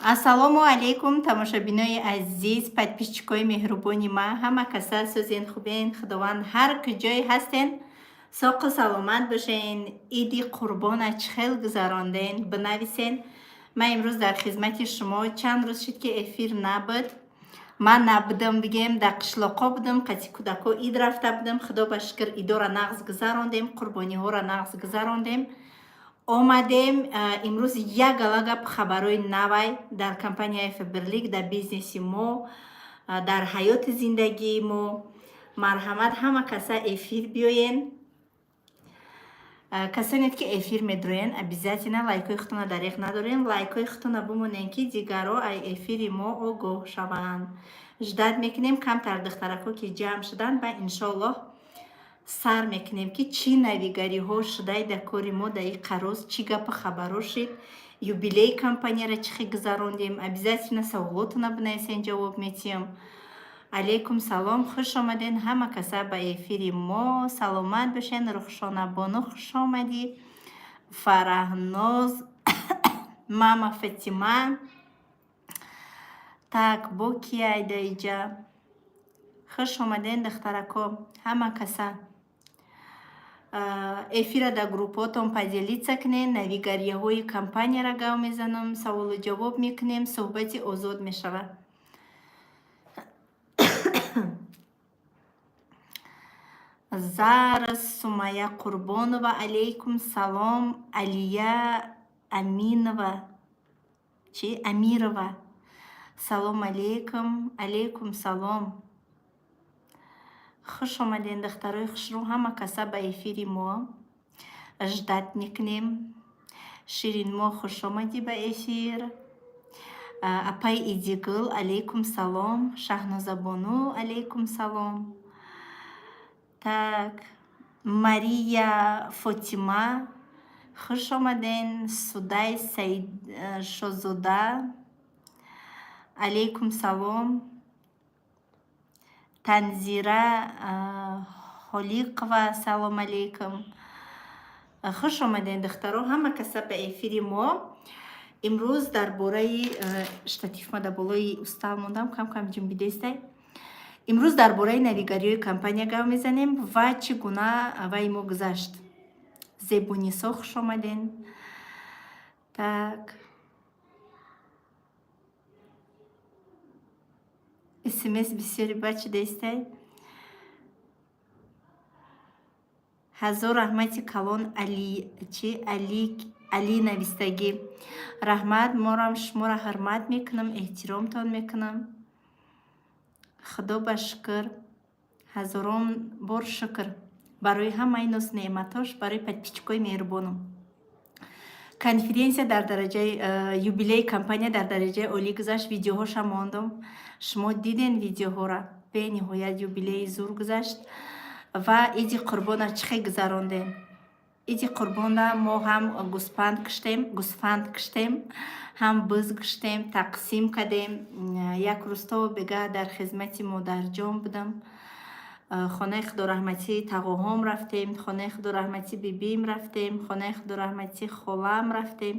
Ассалому алайкум, тамошобинои азиз, подписчикои меҳрубони ма. Ҳама каса сӯзен, хубен? Худованд, ҳар куҷое ҳастен, соқу саломат бошен. Иди Қурбона чӣ хел гузаронден, бинависен. Ман имрӯз дар хизмати шумо. Чанд рӯз шуд, ки эфир набуд, ман набудам, бигем, дар қишлоқҳо будам, қати кӯдако ид рафта будам. Худо ба шукр, идора нағз гузарондем, қурбониҳоро нағз гузарондем, омадем. Имрӯз як гала гап, хабарҳои навай дар компанияи Фаберлик, дар бизнеси мо, дар ҳаёти зиндагии мо. Марҳамат, ҳама каса эфир биёен. Касоне ки эфир медроен, обязательно лайкҳои худтона дареғ надорем, лайкҳои худтона бимонен, ки дигарро ай эфири мо огоҳ шаванд. Ждать мекунем камтар духтарако, ки ҷамъ шуданд, ба иншоаллоҳ сар мекунем, ки чӣ навигариҳо шудай дар кори мо, дар ин қароз чӣ гапу хабаро шид, юбилеи компанияро чӣ хел гузарондем. Обязательно саволотона бинависен, ҷавоб метиҳам. Алейкум салом, хуш омаден ҳама каса ба эфири мо, саломат бошен. Рухшонабону, хуш омадӣ. Фараҳноз, мама Фатима. Так, бо кияй да иҷа? Хуш омаден, духтарако, ҳама каса. Эфира дар группҳотон поделиться кунен. Навигариҳои компанияро гав мезанам, саволу ҷавоб мекунем, суҳбати озод мешавад. Зара Сумая Қурбонова, алейкум салом. Алия Аминова, чи Амирова, салом алейкум. Алейкум салом, хуш омаден, духтарои хушрӯ, ҳама каса ба эфири мо. Ждать мекунем. Ширинмо, хуш омадӣ ба эфир. Апай Идигул, алейкум салом. Шаҳнозабону, алейкум салом. Так, Мария Фотима, хуш омаден. Судай Саид Шозода, алейкум салом. Танзира Ҳолиқова, салом алейкум. Хуш омаден, духтаро, ҳама каса ба эфири мо. Имрӯз дар бораи штатив ма дар болои устал мондам, кам кам ҷунбидестай. Имрӯз дар бораи навигариҳои компания гап мезанем ва чӣ гуна вай мо гузашт. Зебунисо, хуш омаден. Так, смс бисёри бачидестай. Ҳазор раҳмати калон, Али, чи Али, Али навистагӣ. Раҳмат, морам шуморо ҳурмат мекунам, эҳтиромтон мекунам. Худо ба шукр, ҳазорон бор шукр барои ҳамаи ноз неъматош, барои подписчикои меҳрубонам. Конференсия дар дараҷаи юбилеи компания дар дараҷаи олӣ гузашт, видеоҳоша мондам, шумо диден видеоҳора. Бениҳоят юбилеи зур гузашт. Ва Иди Қурбона чӣ хел гузарондем? Иди Қурбона мо ҳам гӯспанд куштем, гӯсфанд куштем, ҳам буз куштем, тақсим кардем. Як рӯз то бега дар хизмати модарҷон будам. Хонаи худораҳматии тағоҳом рафтем, хонаи худораҳматии бибим рафтем, хонаи худораҳматии холаам рафтем,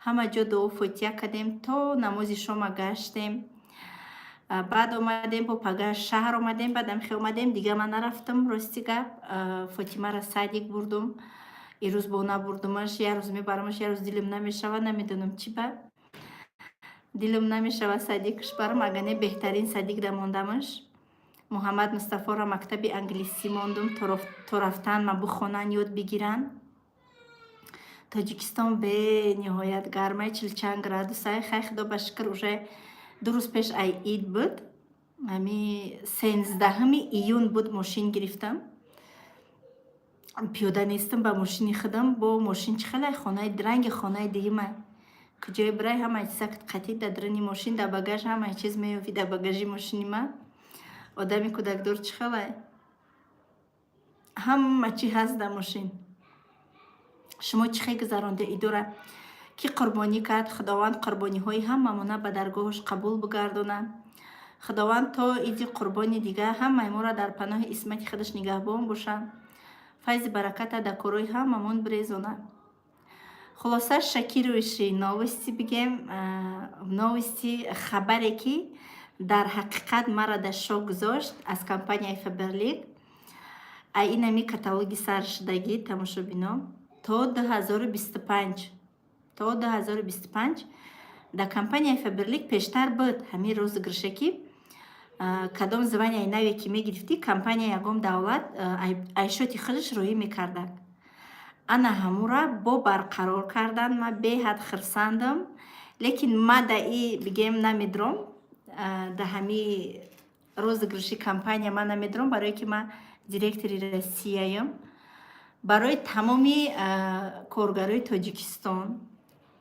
ҳама ҷо дуо фотиҳа кардем, то намози шома гаштем. Баъд омадем, бо пага шаҳр омадем, баъдам хе омадем. Дига ман нарафтам, рости гап. Фотимаро садик бурдум ирӯз, бо набурдумаш, як рӯз мебарамаш, як рӯз дилам намешавад, намедонам чӣ ба дилам намешавад садикаш барам. Агар не, беҳтарин садик да мондамаш. Муҳаммад Мустафоро мактаби англисӣ мондум, то рафтан ма бихонанд, ёд бигиранд. Тоҷикистон бениҳоят гармай, чилчанд градусай. Хай, худо ба шукр, уже 2 рӯз пеш ай ид буд, ҳами 13-уми июн буд, мошин гирифтам. Пиёда нестам, ба мошини худам. Бо мошин чӣ хелай, хонаи ранги хонаи дуюма, куҷое бирай, ҳамаи чиза қатӣ дар даруни мошин, дар багаж ҳамаи чиз меёфӣ. Дар багажи мошини ма, одами кӯдакдор чӣ хелай, ҳама чӣ ҳаст дар мошин. Шумо чӣ хел гузаронде идора? Кӣ қурбонӣ кард? Худованд қурбониҳои ҳамамона ба даргоҳаш қабул бигардонад. Худованд то Иди Қурбони дигар ҳамаи моро дар паноҳи исмати худаш нигаҳбон бошад, файзи бараката дар корҳои ҳамамон бирезонад. Хулоса, шокирующие новости бигем, новости, хабаре, ки дар ҳақиқат мара дар шок гузошт аз компанияи Фаберлик. А инами каталоги саршудагӣ, тамошобино, то 2025, то 2025 дар компанияи Фаберлик пештар буд ҳамин розыгрыше, ки кадом званияи наве ки мегирифтӣ, компания ягон давлат ай счёти худаш роҳӣ мекардак. Ана ҳамура бо барқарор кардан. Ма беҳад хирсандам, лекин ма да и бигем намедром, да ҳами розыгрыши компания ма намедром, барое ки ма директори Россияям. Барои тамоми коргарои Тоҷикистон,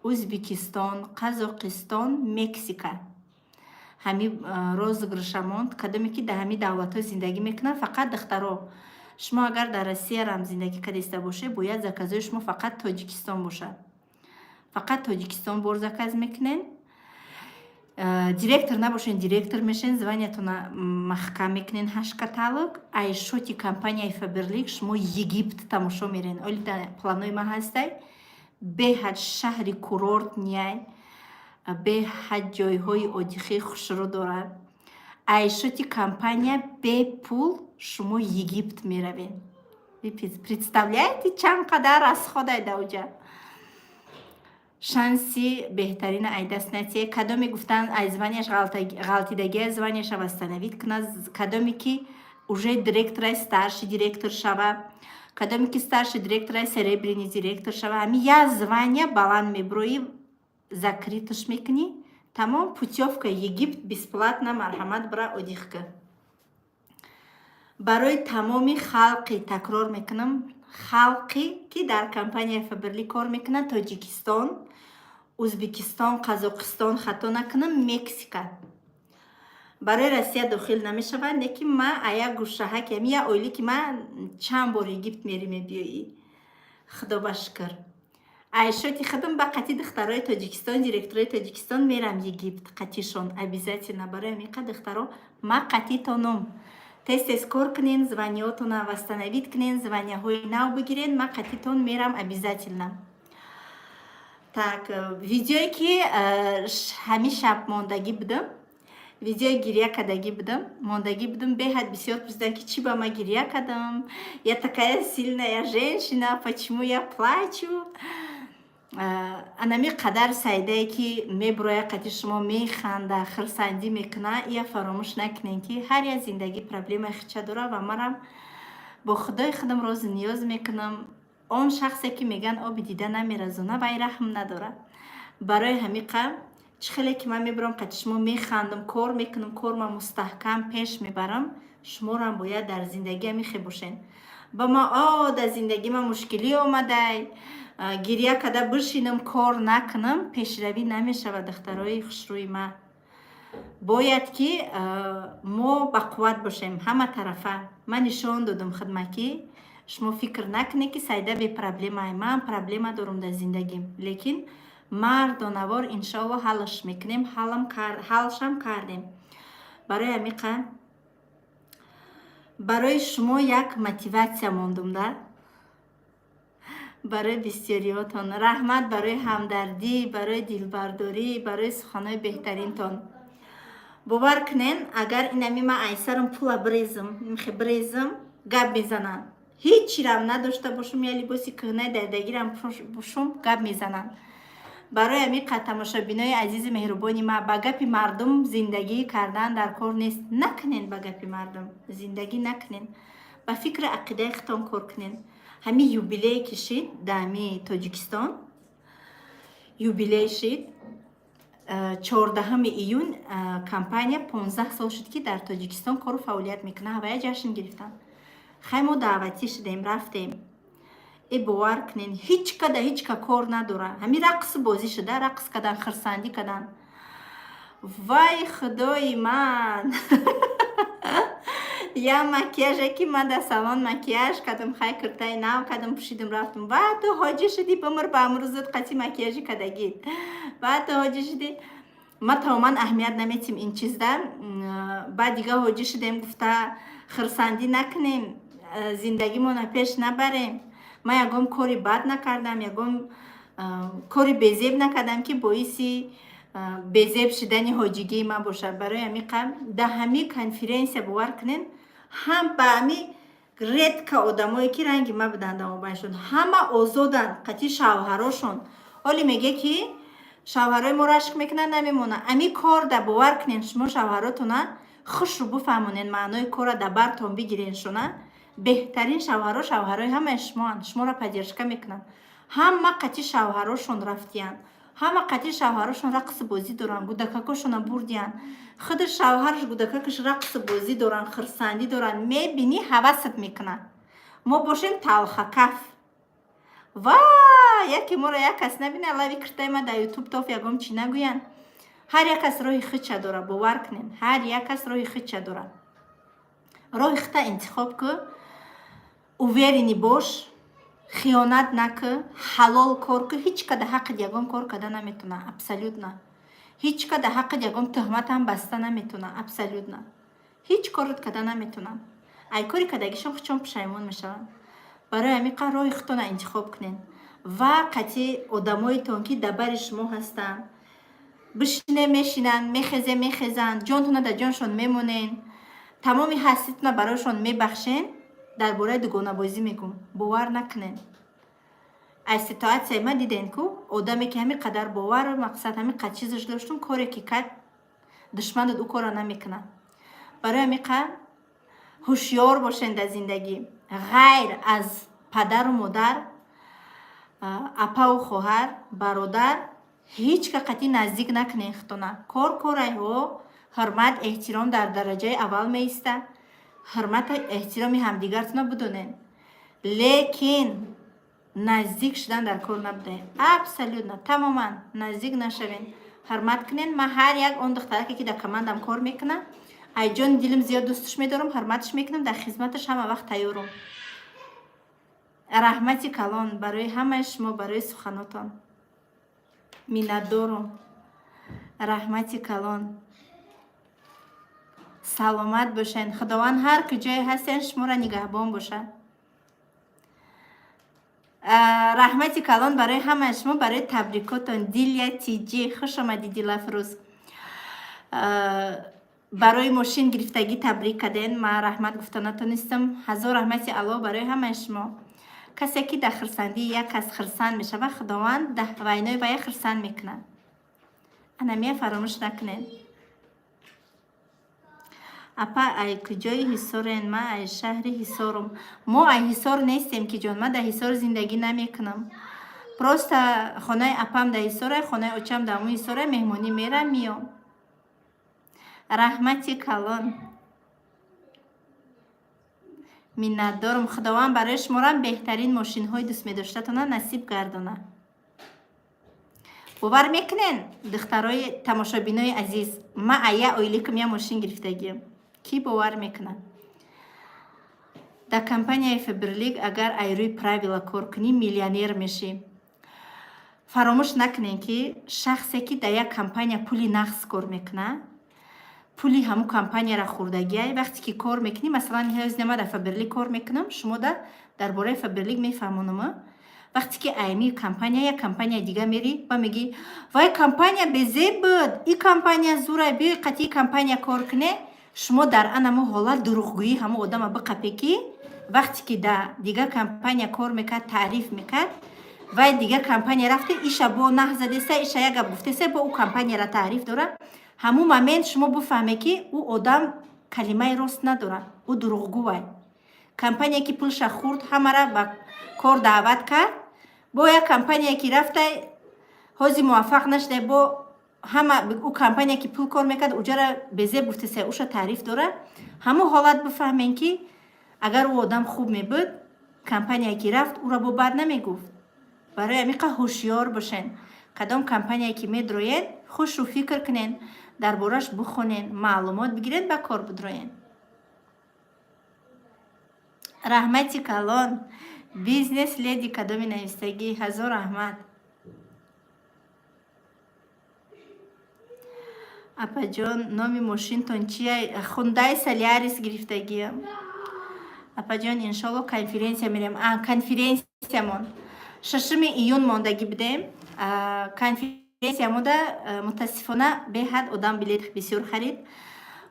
Ӯзбекистон, Қазоқистон, Мексика ҳами розыгрыша монд. Кадоме ки дар ҳами давлатҳо зиндагӣ мекунанд, фақат духтаро. Шумо агар дар Россиярам зиндагӣ кардаиста бошед, бояд заказҳои шумо фақат Тоҷикистон бошад. Фақат Тоҷикистон бор заказ мекунед. Директор набошен, директор мешен, званиятона маҳкам мекунен. Ҳашт каталог ай счёти компанияи Фаберлик шумо Египт тамошо мерен. Оли дар планои ман ҳастай. Беҳад шаҳри курортный, беҳад ҷойҳои отдыхи хушрӯ дорад. Ай счёти компания бепул шумо Египт меравед. Представляете, чанд қадар расходай даоҷа? Шанси беҳтарина ай даст натие. Кадоме гуфтанд, ай званияш ғалтидагия, званияша восстановить кунад. Кадоме ки уже директорай, старший директор шава. Кадоме ки старший директорай, серебряный директор шава. Ҳами як звания баланд меброӣ, закрытыш мекунӣ, тамом, путёвка Египт бесплатно, марҳамат, бира, отдых ка. Барои тамоми халқи, такрор мекунам, халқе ки дар компанияи Фаберлик кор мекунад, Тоҷикистон, Ӯзбекистон, Қазоқистон, хато накунам, Мексика. Барои Россия дохил намешавад, лекин ма ая гӯшаҳаки ами я оилӣ ки ма чанд бор Египт мери мебиёӣ, худо ба шукр. Ай счёти худам ба қати духтарои Тоҷикистон, директорои Тоҷикистон мерам Египт қатишон обязательно. Барои ҳамин духтаро, ма қатитонум. Тез тез кор кунен, званиётона восстановить кунен, званияҳои нав бигирен, ма қатитон мерам обязательно. Так, видеое ки ҳамин шаб мондагӣ будам, видеои гиря кардагӣ будам, мондагӣ будам, беҳад бисёр пурсиданд, ки чӣ ба ма гиря кардам. Я такая сильная женщина, почему я плачу? Анами қадар Саидае ки мебуроя, қати шумо механда, хирсандӣ мекуна, ия фаромӯш накунем, ки ҳар як зиндагӣ проблемаи хича дора. Ва манам бо худои худам розу ниёз мекунам. Он шахсе ки мегӯянд, оби дида намеразона, вай раҳм надорад. Барои ҳамиқа, чӣ хеле ки ман мебурам, қати шумо механдам, кор мекунам, кормам мустаҳкам пеш мебарам, шуморам бояд дар зиндагӣ ҳамихе бошен. Ба ма о дар зиндагӣ ма мушкилӣ омадай, гиря карда бишинам, кор накунам, пешравӣ намешавад. Духтарои хушрӯи ма, бояд ки мо бақувват бошем ҳама тарафа. Ман нишон додам хидма, ки шумо фикр накунед, ки Саида бепроблемае. Ман проблема дорам дар зиндагим, лекин мардонавор иншоалло ҳаллаш мекунем, ҳалшам кардем. Барои ҳамиқа барои шумо як мотиватсия мондум да. Барои бисёриҳотон раҳмат, барои ҳамдардӣ, барои дилбардорӣ, барои суханҳои беҳтаринтон. Бовар кунен, агар инами ман айсарам пула бирезм, михе бирезм, гап мезананд. Ҳечирам надошта бошум, я либоси кӯҳнаи дардагирам пӯшум, гап мезананд. Барои ҳамин, тамошобинои азизи меҳрубони ма, ба гапи мардум зиндагӣ кардан дар кор нест. Накунен, ба гапи мардум зиндагӣ накунен, ба фикри ақидаи худтон кор кунен. Ҳамин юбилее ки шид дар ҳами Тоҷикистон, юбилей шид 14 июн, компания 15 сол шуд, ки дар Тоҷикистон кору фаъолият мекунад, ҳавая ҷашн гирифтанд. Хай, мо даъватӣ шудем, рафтем. Э, бовар кунен, ҳеҷ када ҳеҷ ка кор надора. Ҳамин рақсу бозӣ шуда, рақс кардан, хирсандӣ кардан. Вай, худои ман, я макияже ки ман дар салон макияж кардам, хай, куртаи нав кардам, пӯшидам, рафтам. Ва ту ҳоҷӣ шудӣ, бимир ба амрӯзат қати макияжи кардагит, ва ту ҳоҷӣ шудӣ. Ма тамоман аҳамият наметим ин чизда. Баъд дига ҳоҷӣ шудем гуфта, хирсандӣ накунем, зиндагимона пеш набарем. Ман ягон кори бад накардам, ягон Кори безеб накардам, ки боиси безеб шидани ҳоҷигии ман бошад. Барои ҳамин қам дар ҳамин конференсия, бовар кунен, ҳам ба ҳами редко одамое, ки ранги ман буданд, дамобайшон ҳама озоданд қатъи шавҳарошон. Ҳоле меге, ки шавҳарои мо рашк мекунанд, намемонанд. Ами кор да, бовар кунен, шумо шавҳаротона хушрӯ буфаҳмонен, маънои корра дар бартон бигирен шуна, беҳтарин шавҳаро шавҳарои ҳамаи шумоанд, шуморо поддержка мекунанд. Ҳама қатъи шавҳарошон рафтиянд, ҳама қатъи шавҳарошон рақсу бозӣ доранд, гудакакошона бурдиянд. Худи шавҳараш, гудакакаш рақсу бозӣ доранд, хурсандӣ доранд. Мебинӣ, ҳавасат мекунад. Мо бошем талхакаф ва яке моро як кас набина, лави киртаи ма дар Ютуб тоф ягон чӣ нагӯянд. Ҳар як кас роҳи худша дора, бовар кунед, ҳар як кас роҳи худша дора. Роҳи худта интихоб кӯ, уверенный бош, хиёнат накӯ, ҳалол кор кӯ. Ҳеҷ ка дар ҳаққит ягон кор карда наметавона, абсолютно. Ҳеҷ ка дар ҳаққит ягон туҳматам баста наметавона, абсолютно. Ҳеҷ корот карда наметавонанд. Ай кори кардагишон худшон пушаймон мешаванд. Барои ҳамин қа роҳи худтона интихоб кунед ва қатъи одамоетон, ки дар бари шумо ҳастанд, бишине мешинанд, мехезе мехезанд, ҷонтона дар ҷоншон мемонен, тамоми ҳаститона барояшон мебахшен. Дар бораи дугонабозӣ мегӯм, бовар накунен. Аз ситуатсияи ман диден ку, одаме, ки ҳамин қадар бовару мақсад, ҳамин қад чизаш доштум, коре ки кард, душманат ӯ корро намекунад. Барои ҳамин қа ҳушёр бошен дар зиндагӣ. Ғайр аз падару модар, апаву хоҳар, бародар, ҳеҷ ка қатъи наздик накунен худтона. Кор корайҳо, ҳурмат, эҳтиром дар дараҷаи аввал меистад. Ҳурмату эҳтироми ҳамдигаратонро бидонед, лекин наздик шудан дар кор набудаем, абсолютно, тамоман наздик нашавен, ҳурмат кунен. Ман ҳар як он духтараке, ки дар командам кор мекунам, ай ҷони дилим зиёд дӯсташ медорам, ҳурматаш мекунам, дар хизматаш ҳама вақт тайёрум. Раҳмати калон барои ҳамаи шумо, барои суханотон миннатдорум. Раҳмати калон, саломат бошед. Худованд ҳар куҷое ҳастен, шуморо нигаҳбон бошад. Раҳмати калон барои ҳамаи шумо, барои табрикотон. Дилия Тиҷи, хуш омадӣ. Дилафрӯз, барои мошин гирифтагӣ табрик карден, ман раҳмат гуфта натонистам. Ҳазор раҳмати Аллоҳ барои ҳамаи шумо. Касе ки дар хурсандии як кас хурсанд мешавад, Худованд вайнои вая хурсанд мекунад. Анамия фаромӯш накунед. Апа, ай куҷои Ҳисорен? Ман ай шаҳри Ҳисорум. Мо ай Ҳисор нестем, ки ҷон, ман дар Ҳисор зиндагӣ намекунам. Просто хонаи апам дар Ҳисора, хонаи очам дар ҳамун Ҳисора, меҳмонӣ мерам, миём. Раҳмати калон, миннатдорум. Худованд барои шуморам беҳтарин мошинҳои дӯстмедоштатона насиб гардонад. Бовар мекунен, духтарои тамошобинои азиз, ман ая ойликам я мошин гирифтагиам. Кӣ бовар мекунад? Дар компанияи Фаберлик агар ай рӯи правила кор кунӣ, миллионер мешӣ. Фаромӯш накунем, ки шахсе, ки дар як компания пули нағз кор мекунад, пули ҳамун компанияра хӯрдагиай. Вақте ки кор мекунӣ, масалан, ҳоз ман дар Фаберлик кор мекунам, шумо дар бораи Фаберлик мефаҳмонам. Вақте ки айми компания як компанияи дига мерӣ ва мегӣ: «Вай компания безеб буд, и компания зурай, биёй қатъи компания кор куне», шумо дар анамо ҳолат дурӯғгӯӣ ҳамон одама биқапе, ки вақте ки дар дигар компания кор мекард, таъриф мекард, вай дигар компания рафта, иша бо наҳ задеса, иша як гап гуфтеса, бо ӯ компанияра таъриф дорад. Ҳамун момент шумо бифаҳме, ки ӯ одам калимаи рост надорад, ӯ дурӯғгӯвай. Компания, ки пулша хӯрд, ҳамара ба кор даъват кард, бо як компания, ки рафта, ҳозир муваффақ нашуда, бо ҳама ӯ компания, ки пул кор мекард, уҷара безеб гуфтеса, уша таъриф дорад. Ҳамун ҳолат бифаҳмем, ки агар ӯ одам хуб мебуд, компания, ки рафт, ӯро бо бад намегуфт. Барои ҳамин ҳушёр бошен. Кадом компания, ки медроед, хушу фикр кунен, дар бораш бихонен, маълумот бигиред, ба кор бидроен. Раҳмати калон. Бизнес леди кадоми навистагӣ, ҳазор раҳмат. Апаҷон, номи мошинтон чия? Хундай Солярис гирифтагиам. Апаҷон, иншолло, конференсия мерем. Конференсиямон 6-уми июн мондагӣ будем конференсия мода. Мутаассифона, беҳад одам билет бисёр харид.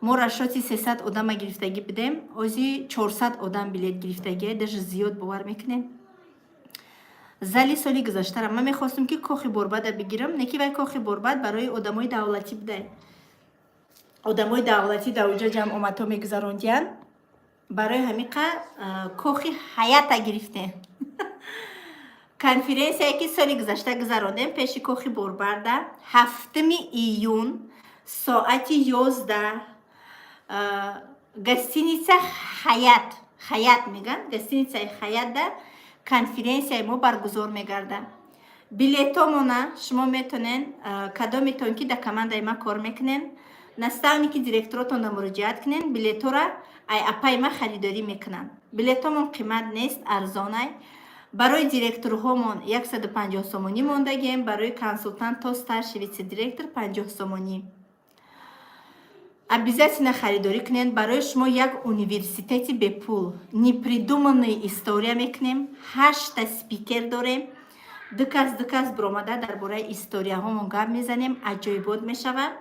Мо расчёти 300 одама гирифтагӣ будем, ози 400 одам билет гирифтагӣ, даже зиёд, бовар мекунем. Зали соли гузаштара ман мехостум, ки Кохи Борбада бигирам, не ки вай Кохи Борбад барои одамои давлатӣ будай. Одамои давлатӣ дар оҷа ҷамъомадҳо мегузарондиянд. Барои ҳамиқа Кохи Ҳаята гирифтем. Конференсияе, ки соли гузашта гузарондем, пеши Кохи Борбарда, 7-уми июн, соати 11, гостиница Ҳаят, Ҳаят меган, гостиницаи Ҳаятда конференсияи мо баргузор мегардад. Билетомона шумо метонен, кадометон ки дар командаи ма кор мекунен, наставники директоротонда муроҷиат кунен, билетора ай апаи ма харидорӣ мекунанд. Билетомон қимат нест, арзонай. Барои директорҳомон 150 сомонӣ мондагем, барои консултант то старший вице-директор 50 сомонӣ. Обязательно харидорӣ кунед. Барои шумо як университети бепул, непридуманный история мекунем. Ҳашта спикер дорем, ду кас, ду кас биромада дар бораи историяҳомон гап мезанем. Аҷоибот мешавад.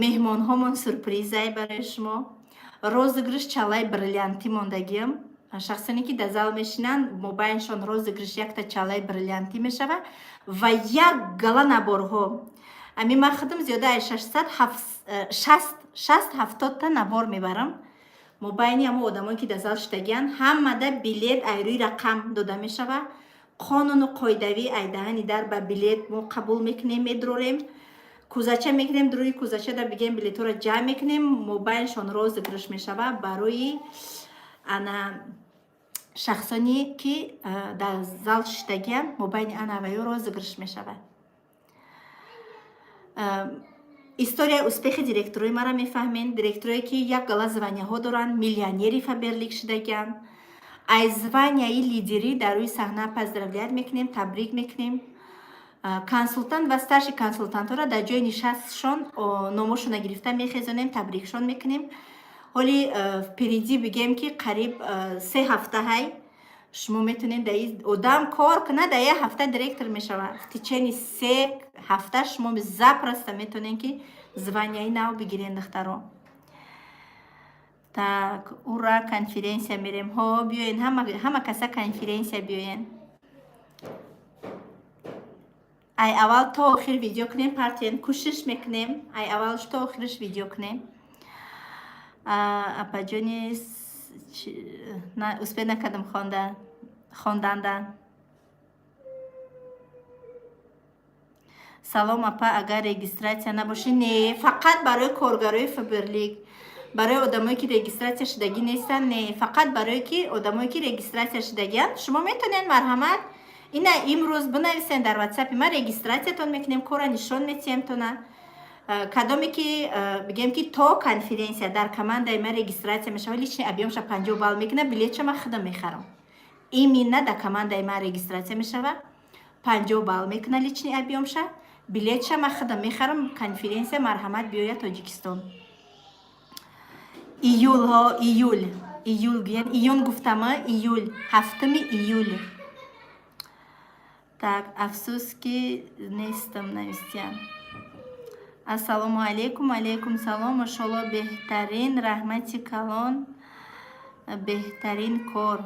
Меҳмонҳомон сюрпризай барои шумо. Розыгрыш чалаи бриллиантӣ мондагиам. Шахсоне, ки дар зал мешинанд, мобайншон розыгрыш якта чалаи бриллиантӣ мешавад ва як гала наборҳо. Ами ман худам зиёда аз шаст ҳафтодта набор мебарам. Мобайни ҳамо одамое, ки дар зал шидагиянд, ҳамада билет ай рӯи рақам дода мешавад. Қонуну қоидавӣ, ай даҳани дар ба билет мо қабул мекунем, медрорем, кӯзача мекунем, рӯи кӯзачада бигем, билетҳоро ҷамъ мекунем, мобайншон розыгрыш мешавад барои ана шахсоне, ки дар зал шиштагианд, мобайни ана ваё розыгрыш мешавад. Историяи успехи директорои мара мефаҳмед, директорое, ки як гала званияҳо доранд, миллионери Фаберлик шидагианд. Аз званияи лидерӣ дар рӯи саҳна поздравлять мекунем, табрик мекунем. Консултант ва старший консултантҳоро дар ҷои нишастшон номошона гирифта мехезонем, табрикшон мекунем. Ҳоли впереди, бигем, ки қариб 3 ҳафта ҳай. Шумо метавонед дар одам кор кунад, дар як ҳафта директор мешавад. В течение 3 ҳафта шумо запросто метавонед, ки званияи нав бигиред, духтаро. Так, ура, конференсия мерем. Ҳо, биёен, ҳама каса конференсия биёен. Ай аввал то охир видео кунем, партиен, кӯшиш мекунем, ай аввалш то охираш видео кунем. Апаҷони, успеть накардам хонданда. Салом, апа, агар регистрация набошӣ? Не, фақат барои коргарои Фаберлик. Барои одамое, ки регистрация шудагӣ нестанд, не. Фақат барое ки одамое, ки регистрация шудагианд, шумо метавонед, марҳамат, ина имрӯз бинависен дар ватсапи ман, регистрациятон мекунем, кора нишон метиҳемтона. Кадоме ки, бигем, ки то конференсия дар командаи ман регистрация мешавад, личный объёмша 50 балл мекунад, билетша ман худам мехарам. Именно дар командаи ман регистрация мешавад, 50 балл мекунад личный объёмша, билетша ман худам мехарам. Конференсия марҳамат биёяд Тоҷикистон. Июл, ҳо, июл, июл гӯян, июн гуфтама, июл, 7-уми июл. Так, афсӯс, ки нестам, навистиям. Ассалому алайкум. Алайкум салом. Машолло, беҳтарин, раҳмати калон, беҳтарин кор.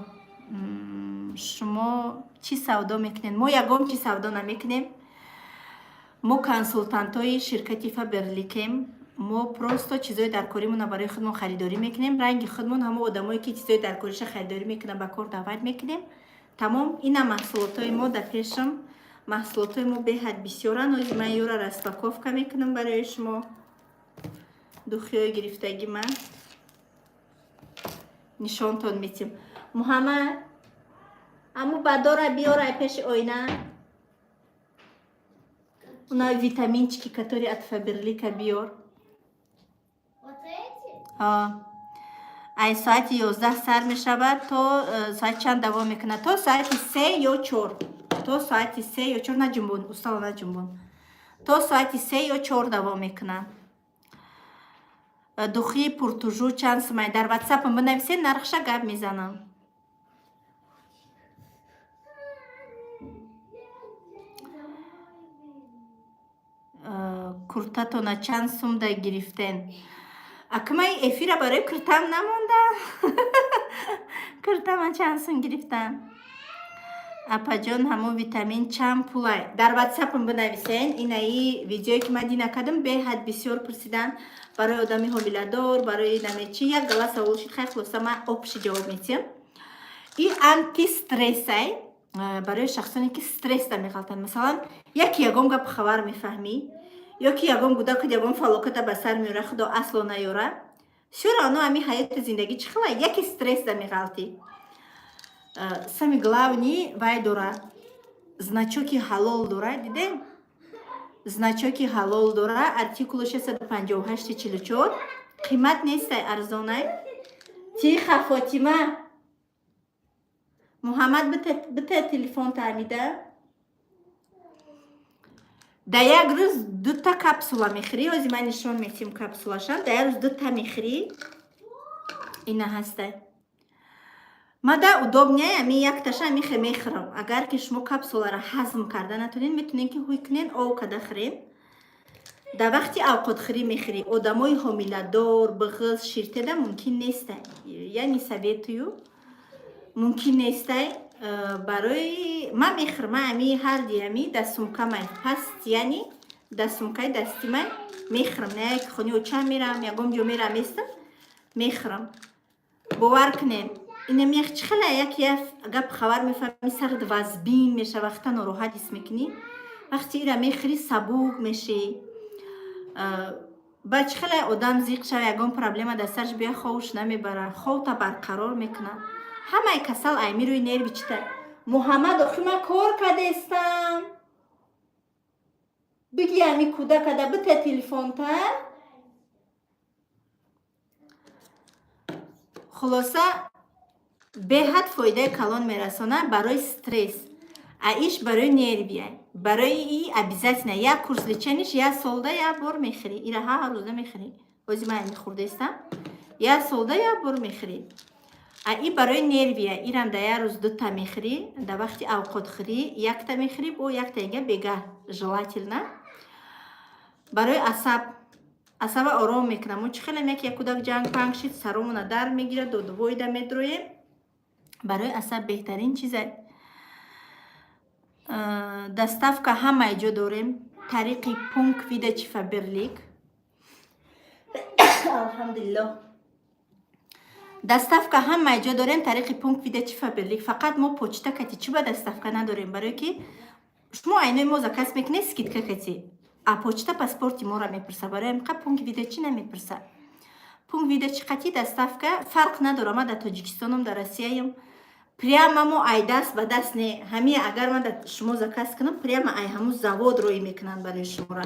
Шумо чӣ савдо мекунед? Мо ягон чӣ савдо намекунем. Мо консултантҳои ширкати Фаберликем. Мо просто чизои даркоримонро барои худмон харидорӣ мекунем. Ранги худмон, ҳамо одамое, ки чизои даркориша харидорӣ мекунанд, ба кор даъват мекунем. Тамом. Ина маҳсулотҳои мо дар пешам. Маҳсулотҳои мо беҳад бисёранд. Ҳозир ман ёра распаковка мекунам барои шумо. Духиҳои гирифтагӣ ман нишонтон метим. Муҳаммад, аму бадора биёрай пеши оина. Уна витаминчики, которые от Фаберлика, биёр. Вот эти? Ай соати 11 сар мешавад, то соати чанд давом мекунад? То соати 3 ё 4, то соати 3 ё 4. Наҷунбон, устало, наҷунбон. То соати 3 ё 4 давом мекунад. Духи пуртужу чанд сумай? Дар ватсапам бинависед, нархша гап мезанам. Куртатона чанд сумда гирифтен? Акмаи эфира барои куртам намонда. Куртама чанд сум гирифтам? Апаҷон, ҳамон витамин чанд пулай? Дар ватсапам бинависен. Инаи видеое, ки ман дина кардам, беҳад бисёр пурсидан: барои одами ҳомиладор, барои намечи, як гала савол шид. Хай, хулоса, ман общий ҷавоб метиҳам. И антистрессай, барои шахсоне, ки стресс да меғалтанд. Масалан, яке ягон гап хабар мефаҳмӣ ё ки ягон гудакат ягон фалоката ба сар меёра, худо асло наёра, всё равно ами ҳаёти зиндагӣ чӣ хела, яке стресс да меғалтӣ. Самый главный, вай дора, значоки ҳалол дора, дидем, значоки ҳалол дора. Артикулу 65844. Қимат нестай, арзонай. Тихо, Фотима. Муҳаммад, бита телефон таъмида. Дар як рӯз дута капсула мехӯрӣ. Ҳозир ман нишон метиҳам капсулашам. Дар як рӯз дута мехӯрӣ. Ина ҳастай. Мада удобнее ами якташа амихе мехӯрам. Агар ки шумо капсуларо ҳазм карда натонед, метавонед, ки ҳуй кунен, ов када хӯрен. Дар вақти авқотхӯрӣ мехӯрӣ. Одамои ҳомиладор, бағиз, ширтеда мумкин нестай, я не советую, мумкин нестай. Барои ман мехӯрам. Ман ами ҳарди ами дар сумкамай ҳаст, яъне дар сумкаи дастимай мехӯрам. На як хони очам мерам, ягон ҷо мерам, местам, мехӯрам. Бовар кунед, инамех чӣ хела, як гап хабар мефаҳми, сарат вазбин меша, вақта нороҳат ҳис мекунӣ. Вақти ира мехӯрӣ, сабук мешӣ. Ба чӣ хела одам зиқ шава, ягон проблема дар сараш бия, ховуш намебара, ховта барқарор мекунад. Ҳамаи касал айми рӯи нерви чита. Муҳаммад, охи ман кор кардестам. Биги ами кӯдакада бита телефонта. Хулоса, беҳад фоидаи калон мерасонад барои стресс. А иш барои нервия, барои и обязательно як курс лечениш як солда як бор мехӯрӣ. Ира ҳар рӯза мехӯрӣ. Ҳозир ман ами хӯрдаистам. Як солда як бор мехӯрӣ. А и барои нервия, ирам дар як рӯз дута мехӯрӣ. Дар вақти авқотхӯрӣ якта мехӯрӣ, бо якта ига бегаҳ желательно. Барои асаб, асаба ором мекунад. Мо чӣ хелем, як як кӯдак ҷанг панг шид, саромона дард мегирад, додувоида медроем. Барои асаб беҳтарин чизе. Доставка ҳамаи ҷо дорем, тариқи пункт выдачи Фаберлик. Алҳамдулиллоҳ, доставка ҳамаи ҷо дорем тариқи пункт выдачи Фаберлик. Фақат мо почта кати чӣ ба доставка надорем? Барое ки шумо айнои мо заказ мекунед, скидка кати, а почта паспорти моро мепурса. Барои ҳамин пункт выдачи намепурса. Пункт выдачи қати доставка фарқ надорам, ман дар Тоҷикистонам, дар Россияям, прямо мо ай даст ба даст не. Ҳами агар ман шумо заказ кунам, прямо ай ҳамун завод роӣ мекунанд барои шуморо,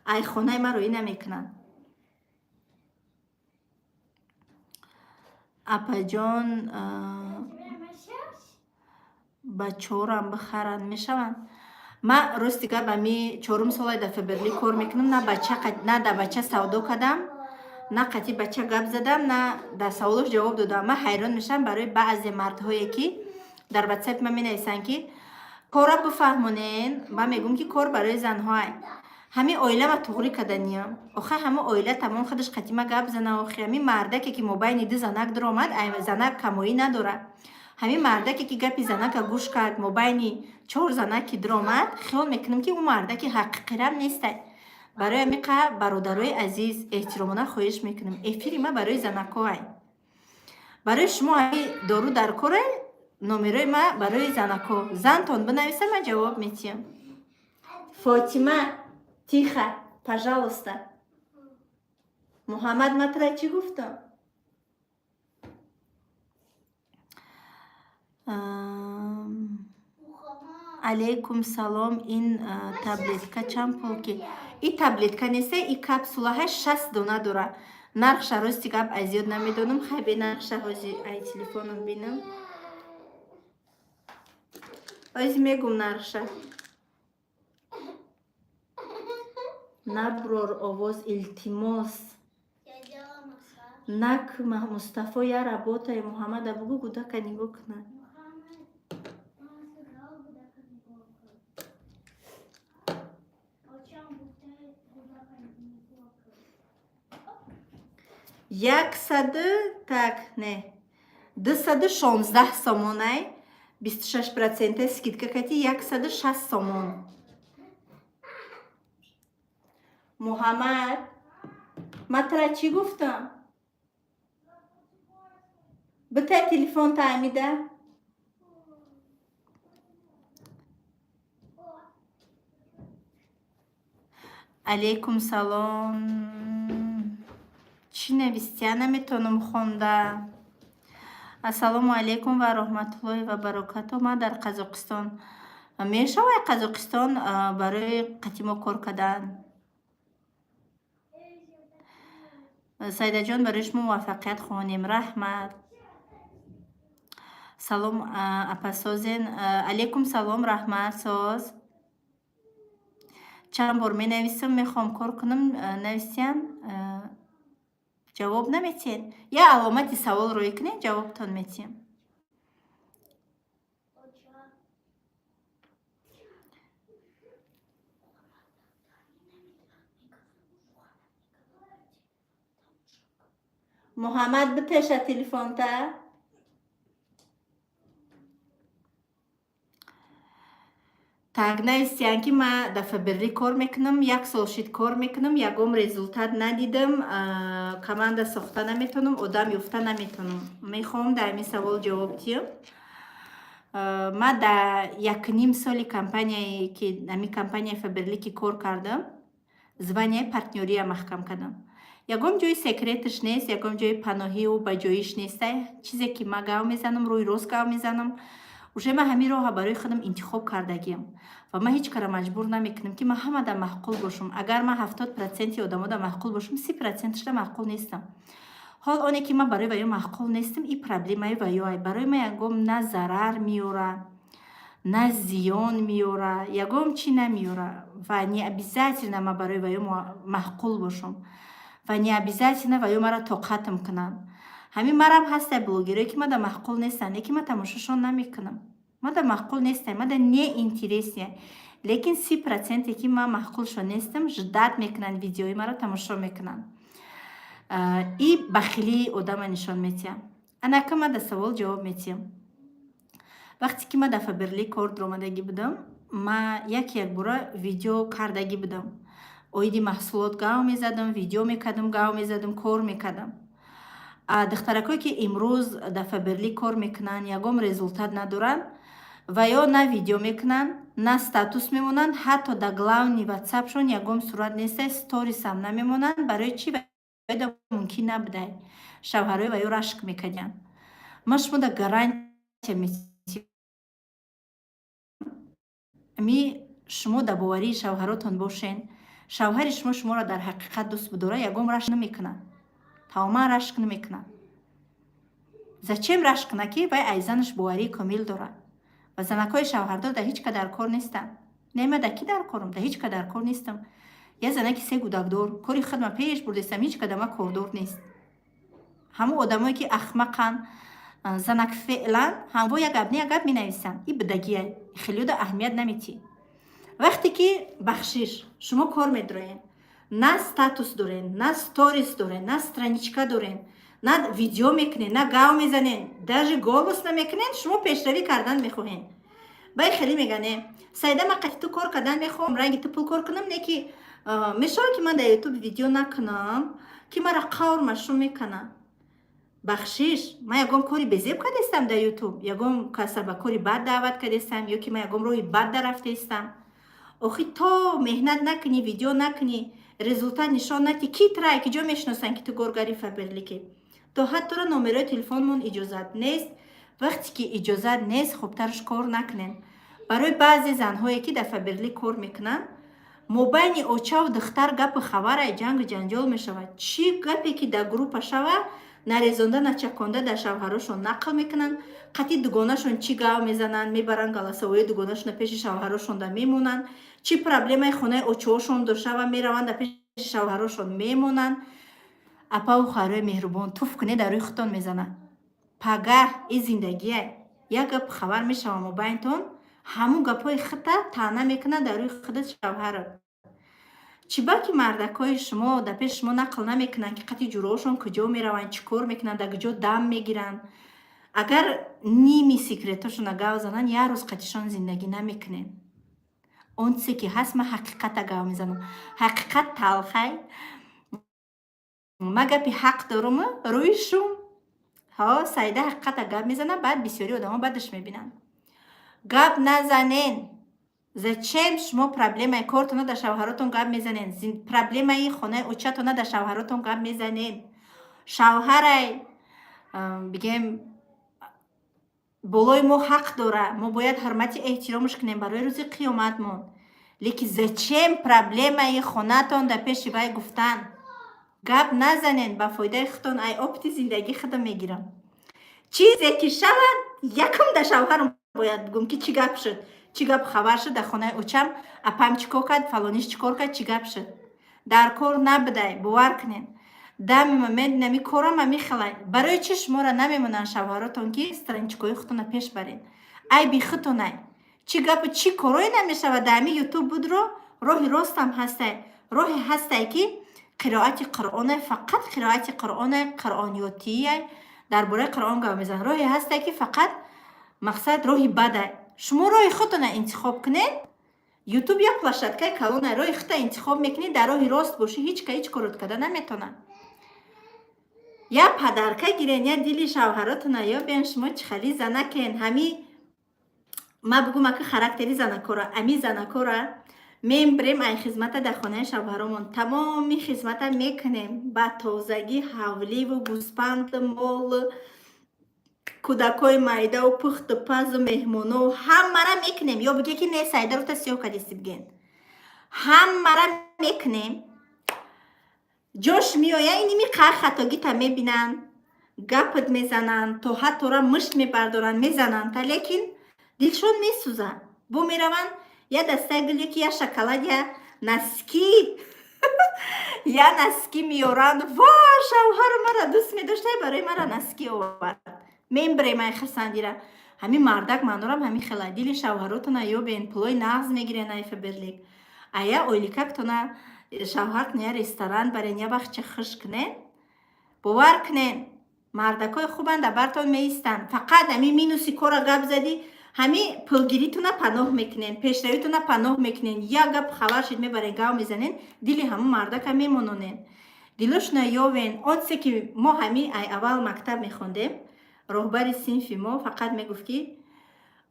ай хонаи ман роӣ намекунанд. Апаҷон, ба чорам бихаранд мешаванд? Ман, рости гап, ами чорум солай дар Фаберлик кор мекунам, на бача, на дар бача савдо кардам, на қати бача гап задам, на дар саволош ҷавоб додам. Ман ҳайрон мешавам барои баъзе мардҳое, ки дар ватсапи ман менависанд, ки кора бифаҳмонен. Ман мегӯм, ки кор барои занҳоай. Ҳамин оила ма туғрӣ каданиям. Охай, ҳама оила тамом худаш қатима гап зана. Охи, ҳамин мардаке, ки мобайни ду занак дуромад, ай занак камоӣ надорад. Ҳамин мардаке, ки гапи занака гӯш кард, мобайни чор занак ки дуромад, хиёл мекунам, ки ӯ мардаки ҳақиқирам нестай. Барои ҳамин қа, бародарои азиз, эҳтиромона хоҳиш мекунем, эфири ма барои занакҳоай. Барои шумо ҳамин дору дар корай, номерои ма барои занакҳо. Зантон бинависа, ман ҷавоб метиҳам. Фотима, тихо, пожалуйста. Муҳаммад, ман тура чӣ гуфтам? Алейкум салом. Ин таблетка чанд пул? Ки и таблетка неста, и капсулаҳай, 60 дона дора. Нархша, рости гап, аз ёд намедонам. Хай, бе нархша ҳози ай телефоном бинам. Ҳози мегум нархша. Наброр овоз, илтимос. Нак, Мустафо, я работаю. Муҳаммада бугӯ, гудака нигоҳ кунад. 100, так, не, 216 сомонай, 26 процента скидка кати 160 сомон. Муҳаммад, ман тара чӣ гуфтам? Битай телефон таъмида. Алейкум салом. Чӣ навистия, наметавонам хонда. Ассалому алайкум ва раҳматуллоҳи ва баракату. Ман дар Қазоқистон. Мешавад Қазоқистон барои қатимо кор кардан. Сайдаҷон, барои шумо муваффақият хоҳонем, раҳмат. Салом, апасозен. Алейкум салом, раҳмат, соз. Чанд бор менависам, мехоҳам кор кунам, нависиян, ҷавоб наметиҳед. Як аломати савол рӯй кунед, ҷавобтон метиҳем. Оча. Муҳаммад, битеша телефонта. Так, навистиян, ки ман дар Фаберлик кор мекунам, як сол шид кор мекунам, ягон результат надидам, команда сохта наметавонам, одам ёфта наметавонам. Мехоҳам дар ҳамин савол ҷавоб диҳам. Ман дар якним соли компанияе ки ҳамин компанияи Фаберлике кор кардам, званияи партнёрия маҳкам кардам. Ягон ҷои секреташ нест, ягон ҷои паноҳиву баҷоиш нестай. Чизе ки ман гав мезанам, рӯи рост гав мезанам. Уже ман ҳамин роҳа барои худам интихоб кардагиам ва ман ҳеҷ кара маҷбур намекунам, ки ман ҳамада маъқул бошам. Агар ман 70 проценти одамода маъқул бошам, 30 проценташда маъқул нестам. Ҳол оне ки ман барои ваё маъқул нестам, и проблемаи ваёай. Барои ман ягон на зарар меёра, на зиён меёра, ягон чӣ намеёра. Ва не обязательно ман барои ваё маъқул бошам ва не обязательно ваё маро тоқатам кунанд. Ҳамин марам ҳастай блогерое, ки мада маъқул нестанд, лекин ман тамошошон намекунам. Мада маъқул нестай, мада неинтересный. Лекин 30 проценте ки ман маъқулшон нестам, ждать мекунанд, видеои маро тамошо мекунанд. И бахилии одама нишон метиҳам. Анака ман дар савол ҷавоб метиҳам. Вақте ки ман дар Фаберлик кор дуромадагӣ будам, ман як якбора видео кардагӣ будам. Оиди маҳсулот гав мезадам, видео мекардам, гав мезадам, кор мекардам. А духтаракое ки имрӯз дар Фаберлик кор мекунанд, ягон результат надоранд ва ё на видео мекунанд, на статус мемонанд, ҳатто дар главный ватсапшон ягон сурат нестай, сторисам намемонанд. Барои чӣ? Ваёда мумкин набудай. Шавҳарои ваё рашк мекардиянд. Ман шумода гарантия метиҳам. Ами шумо дар боварии шавҳаротон бошен, шавҳари шумо шуморо дар ҳақиқат дӯст бидорад, ягон рашк намекунад. Тамоман рашк намекунад. Зачем рашк кунад, ки вай аз занаш боварии комил дорад? Ва занакҳои шавҳардор дар ҳеҷ ка дар кор нестанд. Не, ман дар кӣ дар корам? Дар ҳеҷ ка дар кор нестам. Як занаки се кӯдакдор, кори худма пеш бурдестам, ҳеҷ ка дар ман кордор нест. Ҳамон одамое ки ахмақанд, занак феълан, ҳамво як гап не, як гап менависанд. И бидагия, хелиёда аҳамият наметиҳӣ. Вақте ки, бахшиш, шумо кор медроен, на статус дорен, на сторис дорен, на страничка дорен, на видео мекунен, на гав мезанен, даже голос намекунен, шумо пешравӣ кардан мехоҳен. Бай хеле мегане: «Сайда, ман қати ту кор кардан мехоҳам, ранги ту пул кор кунам, не ки мешавад, ки ман дар Ютуб видео накунам, ки мара қавр машрӯ мекунад». Бахшиш, ман ягон кори безеб кардестам дар Ютуб? Ягон каса ба кори бад даъват кардестам ё ки ман ягон роҳи бад дарафтаистам? Охи, то меҳнат накунӣ, видео накунӣ, результат нишон натӣ, ки трай ки ҷо мешиносанд, ки ту коргари Фаберлике? То ҳаттора номерои телефонмон иҷозат нест. Вақте ки иҷозат нест, хубтарш кор накунем. Барои баъзе занҳое, ки дар Фаберлик кор мекунанд, мобайни очаву духтар гапу хабарай, ҷангу ҷанҷол мешавад. Чӣ гапе ки дар группа шава, нарезонда, начаконда дар шавҳарошон нақл мекунанд. Қатъи дугонашон чӣ гав мезананд, мебаранд, голосовои дугонашона пеши шавҳарошонда мемонанд. Чӣ проблемаи хонаи очоошон дошава, мераванд, дар пеши шавҳарошон мемонанд. Апаву хоҳарои меҳрубон, туф кунед, дар рӯи худтон мезанад. Пагаҳ и зиндагия як гап хабар мешава мобайнтон, ҳамун гапҳои худта таъна мекунад дар рӯи худат шавҳарат. Чӣ ба ки мардакҳои шумо дар пеши шумо нақл намекунанд, ки қати ҷуроҳошон куҷо мераванд, чӣ кор мекунанд, дар куҷо дам мегиранд? Агар ними секретошона гав зананд, як рӯз қатишон зиндагӣ намекунем. Он чизе ки ҳаст, ман ҳақиқата гав мезанам. Ҳақиқат талхай. Ма гапи ҳақ доруму рӯи шум. Ҳо, Саида ҳақиқата гап мезанад, баъд бисёри одамо бадаш мебинанд. Гап назанен. Зачем шумо проблемаи кортона дар шавҳаротон гап мезанен? Проблемаи хонаи очатона дар шавҳаротон гап мезанен? Шавҳарай, бигем, болои мо ҳақ дора, мо бояд ҳурмати эҳтиромаш кунем барои рӯзи қиёматмон. Лекин зачем проблемаи хонатон дар пеши вай гуфтан? Гап назанен, ба фоидаи худтон. Ай опыти зиндагӣ худам мегирам. Чизе ки шавад, якум дар шавҳарам бояд бигӯм, ки чӣ гап шуд, чӣ гап хабар шуд дар хонаи очам, апам чӣ кор кард, фалониш чӣ кор кард, чӣ гап шуд. Дар кор набудай, бовар кунед. Дами момент нами корам мехелай. Барои чӣ шуморо намемонанд шавҳаротон, ки страничкаҳои худтонро пеш баред? Айби худтонай. Чӣ гапу чӣ корое намешавад дар ҳами Ютуб будро. Роҳи ростам ҳастай, роҳе ҳастай, ки қироати Қуръонай, фақат қироати Қуръонай, қуръонётияй, дар бораи Қуръон гап мезанад. Роҳе ҳастай, ки фақат мақсад роҳи бадай. Шумо роҳи худтона интихоб кунед. Ютуб як площадкаи калонай. Роҳи худта интихоб мекунӣ, дар роҳи рост бошӣ, ҳеҷ ка ҳеҷ корот карда наметонад. Я подарка гирен, я дили шавҳаротона ёбен. Шумо чӣ хали занакен? Ҳами ма бугум, ака, характери занакора, ами занакора мебирем, ай хизмата дар хонаи шавҳаромон тамоми хизмата мекунем, ба тозагӣ ҳавливу гӯспанду мол, кӯдакҳои майдаву пухту пазу меҳмоно ҳамара мекунем. Ё биге, ки не, Сайда рута сиёҳ кадисти, биген, ҳамара мекунем. Ҷош меоя, иними қар хатогита мебинанд, гапат мезананд, то ҳаттора мушт мебардоранд, мезананд та, лекин дилшон месӯзад. Бо мераванд, я дастаи гул ёки я шоколад, я носки, я носки меоранд. Ва шавҳару мара дӯст медоштай, барои мара носки овард. Мембирем ай хурсандира. Ҳамин мардак манорам ҳамин хела. Дили шавҳаротона ёбен, пулои нағз мегирен ай Фаберлик. Ая ойликактона шавҳартона я ресторан барен, я вақтча хуш кунен. Бовар кунен, мардакҳои хубанд, дар бартон меистанд. Фақат ҳамин минуси кора гап задӣ, ҳами пулгиритона паноҳ мекунен, пешравитона паноҳ мекунен. Як гап хабар шид, мебарен, гав мезанен, дили ҳамун мардака мемононен. Дилошона ёвен. Он чизе ки мо ҳами ай аввал мактаб мехондем, роҳбари синфи мо фақат мегуфт, ки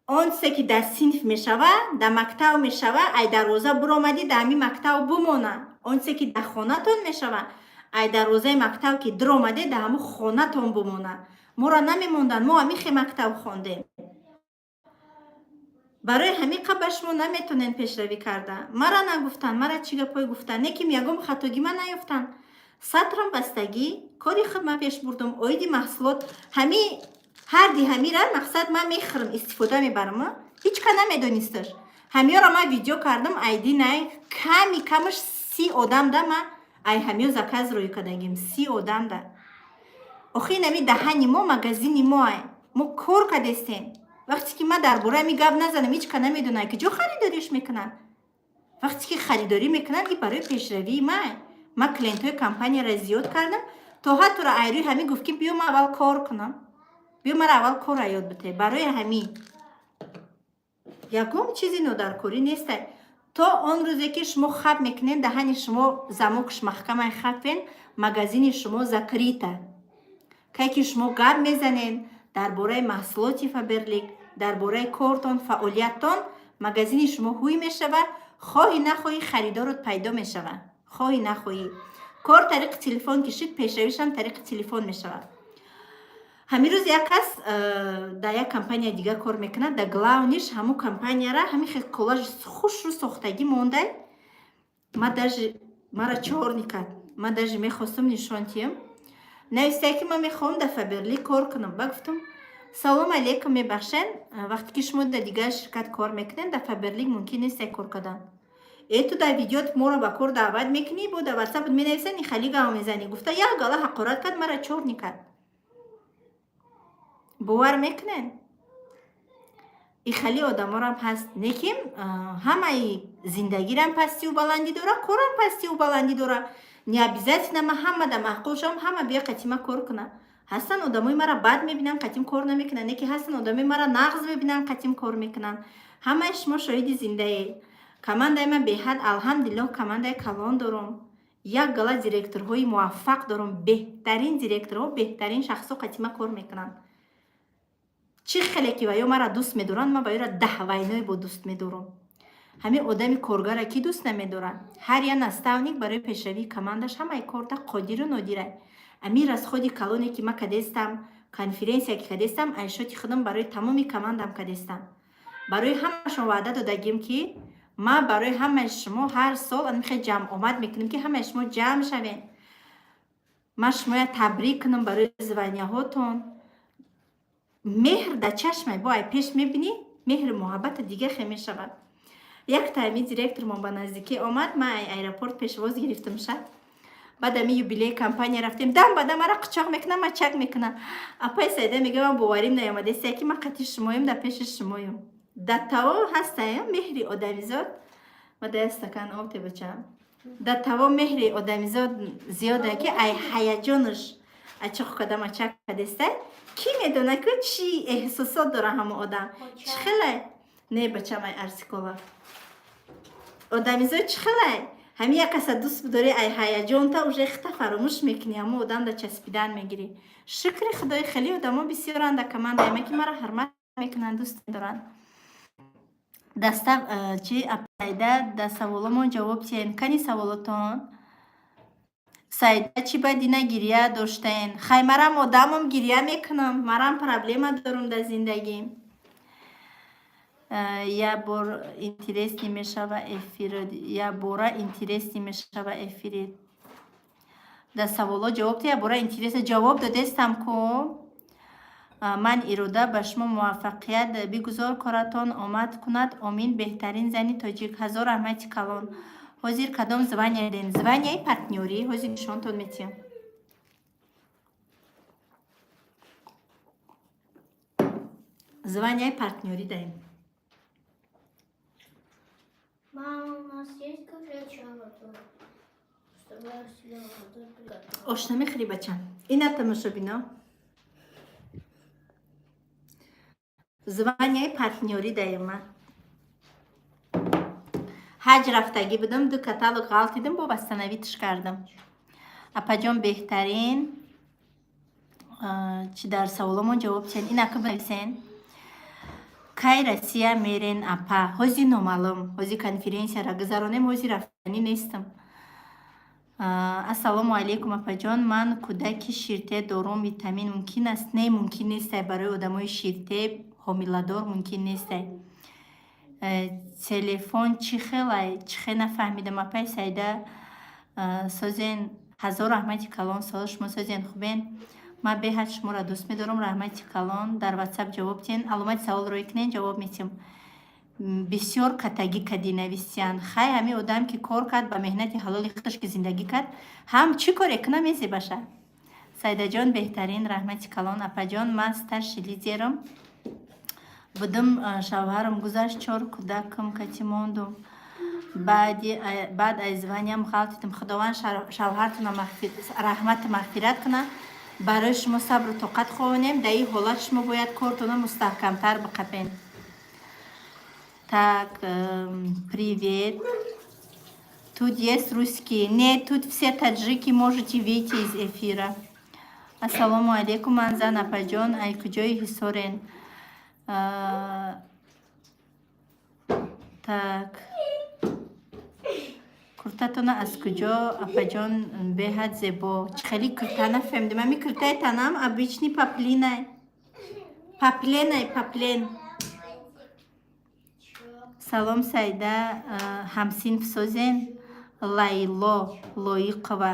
он чизе ки дар синф мешава, дар мактаб мешава, ай дарвоза буромадӣ, дар ҳамин мактаб бумона. Он чизе ки дар хонатон мешава, ай дарвозаи мактаб ки дуромаде, дар ҳамун хонатон бумона. Моро намемонданд, мо ҳамин хе мактаб хондем. Барои ҳамин қа ба шумо наметонен пешравӣ карда. Мара нагуфтанд, мара чӣ гапҳое гуфтанд, не ки ягон хатогӣ ман наёфтанд. Сатрам бастагӣ, кори худ ман пеш бурдум. Оиди маҳсулот ҳами ҳарди ҳамира мақсад ман мехӯрам, истифода мебарам, ҳеҷ ка намедонисташ. Ҳамиёро ман видео кардам, айди най ками камаш 30 одам да ман ай ҳамиё заказ рӯй кардагим, 30 одам да. Охи инами даҳани мо магазини мо ай, мо кор кардестем. Вақте ки ман дар бораи ами гап назанам, ҳеҷ ка намедонад, ки ҷо харидориш мекунанд. Вақте ки харидорӣ мекунанд, и барои пешравии ман. Ман клиентҳои компанияро зиёд кардам, то ҳаттора айрӯи ҳамин гуфт, ки биё, ман аввал кор кунам, биё, мара аввал корра ёд бите. Барои ҳамин ягон чизи нодаркорӣ нестай. То он рӯзе ки шумо хаб мекунед, даҳани шумо замокш маҳкамай, хапен, магазини шумо закрыто. Кай ки шумо гап мезанед дар бораи маҳсулоти Фаберлик, дар бораи кортон, фаъолияттон, магазини шумо ҳуй мешавад. Хоҳӣ нахоҳӣ, харидорот пайдо мешавад. Хоҳӣ нахоҳӣ, кор тариқи телефон кишид, пешравишам тариқи телефон мешавад. Ҳамин рӯз як кас дар як компания дигар кор мекунад, дар главниш ҳамун компанияра ҳамин хел коллаж хушрӯ сохтагӣ мондай. Ма даже мара чёрный кард. Ман даже мехостум нишон тиҳам. Навистае, ки ман мехоҳам дар Фаберлик кор кунам. Ба гуфтам: «Салом алейкум, мебахшен, вақте ки шумо дар дигар ширкат кор мекунед, дар Фаберлик мумкин нест кор кардан». Э, ту дар видеот моро ба кор даъват мекунӣ, бо дар Ватсапат менависани, хали гав мезанӣ, гуфта, як гала ҳақорат кард, мара чёрный кард. Бовар мекунед? И хеле одаморам ҳаст, не ки ҳамаи зиндагирам пастиву баландӣ дора, корам пастиву баландӣ дора. Не обязательно ма ҳамада маъқул шавам, ҳама бия қатима кор куна. Ҳастанд одамои мара бад мебинанд, қатим кор намекунанд, не ки ҳастанд одамои мара нағз мебинанд, қатим кор мекунанд. Ҳамаи шумо шоҳиди зиндаед. Командаи ман беҳад, алҳамдулиллоҳ, командаи калон дорум, як гала директорҳои муваффақ дорум, беҳтарин директорҳо, беҳтарин шахсҳо қатима кор мекунанд. Чӣ хеле ки ваё мара дӯст медоранд, ман ваёра даҳвайное бо дӯст медорам. Ҳамин одами коргара кӣ дӯст намедорад? Ҳар як наставник барои пешравии командаш ҳамаи корда қодиру нодирай. Ами расходи калоне ки ма кадестам, конференсия ки кадестам, ай счёти худам барои тамоми командам кадестам. Барои ҳамашон ваъда додагим, ки ма барои ҳамаи шумо ҳар сол анмихе ҷамъомад мекунем, ки ҳамаи шумо ҷамъ шавем, ман шумоя табрик кунам барои званияҳотон. Меҳр дар чашмай бо ай пеш мебинӣ, меҳру муҳаббата дига хе мешавад. Як тайми директормон ба наздикӣ омад, ман ай аэропорт пешвоз гирифтам шад. Баъд ами юбилеи компания рафтем, дам ба дам мара қучоқ мекунам, мачак мекунам. Апаи Саида мега, ман боварим наёмадеста, ки ман қати шумоем, дар пеши шумоем. Дар таво ҳастаем меҳри одамизод. Ма да стакан об те, бачам. Дар таво меҳри одамизод зиёда, ки ай ҳаяҷонаш ачоқ када мачак кадеста. Кӣ медона, ку чӣ эҳсосот дора ҳама одам? Чӣ хелай? Не, бачам, ай арсикола. Одамизод чӣ хелай? Ҳамин як каса дӯст бидорӣ, ай ҳаяҷонта уже хита фаромӯш мекунӣ, ҳамо одам да часпидан мегирӣ. Шукри Худои, хеле одамо бисёранд дар командаи ки мара ҳурмат мекунанд, дӯст медоранд. Даста чи апайда да саволомон ҷавоб тиҳем. Кани саволотон? Саида, чӣ ба дина гирья доштаен? Хай, марам одамам, гирья мекунам, марам проблема дорум дар зиндагим. Я бор интересный мешава эфир, я бора интересный мешава эфири. Дар саволҳо ҷавоб диҳ, я бора интересно ҷавоб додестам ку. Ман ирода ба шумо муваффақият, бигузор коратон омад кунад, омин. Беҳтарин зани тоҷик, ҳазор раҳмати калон. Ҳозир кадом звания ден? Званияи партнёрӣ, ҳозир нишонтон метиҳам. Званияи партнёрӣ даем. Мама, у нас есть горячая вода? Чтобы я себе воду приготовила. Ош намехӯрӣ, бачам? Ина, тамошобино, званияи партнёрӣ даем. Ман ҳаҷ рафтагӣ будам, ду каталог ғалтидим, бо восстановитьш кардам. Апаҷон, беҳтарин. Чӣ дар саволомон ҷавоб диҳен? Инака бинависен. Кай Россия мерен, апа? Ҳози номаълум, ҳози конференсияра гузаронем, ҳози рафтанӣ нестам. Ассалому алайкум, апаҷон, ман кӯдаки ширте дорум, витамин мумкин аст? Не, мумкин нестай, барои одамои ширте, ҳомиладор мумкин нестай. Телефон чӣ хелай? Чӣ хел, нафаҳмидам. Апаи Саида, созен, ҳазор раҳмати калон. Сол шумо созен, хубен? Ман беҳад шуморо дӯст медорам, раҳмати калон. Дар ватсап ҷавоб диҳен, аломати савол рӯй кунен, ҷавоб метиҳам. Бисёр катагӣ кадӣ нависиянд. Хай, ҳамин одам ки кор кард, ба меҳнати ҳалоли худаш ки зиндагӣ кард, ҳам чӣ коре куна, мезебаша. Саидаҷон, беҳтарин, раҳмати калон. Апаҷон, ман старший лидерам будум, шавҳарам гузашт, чор кӯдакам кати мондум. Баъд аз званиям ғалтидим. Худованд шавҳартона раҳмату мағфират кунад. Барои шумо сабру тоқат хоҳонем. Дар ин ҳолат шумо бояд кортона мустаҳкамтар биқапен. Так, привет. Тут есть русские? Нет, тут все таджики, можете выйти из эфира. Ассалому алейкум, ман зан, апаҷон, ай куҷои Ҳисорен? Так, куртатона аз куҷо, апаҷон? Беҳад зебо. Чӣ хели курта, нафаҳмидем. Ами куртаи танам обычный поплинай, поплинай, поплин. Салом, Саида, ҳамсинф созен? Лайло Лоиқова,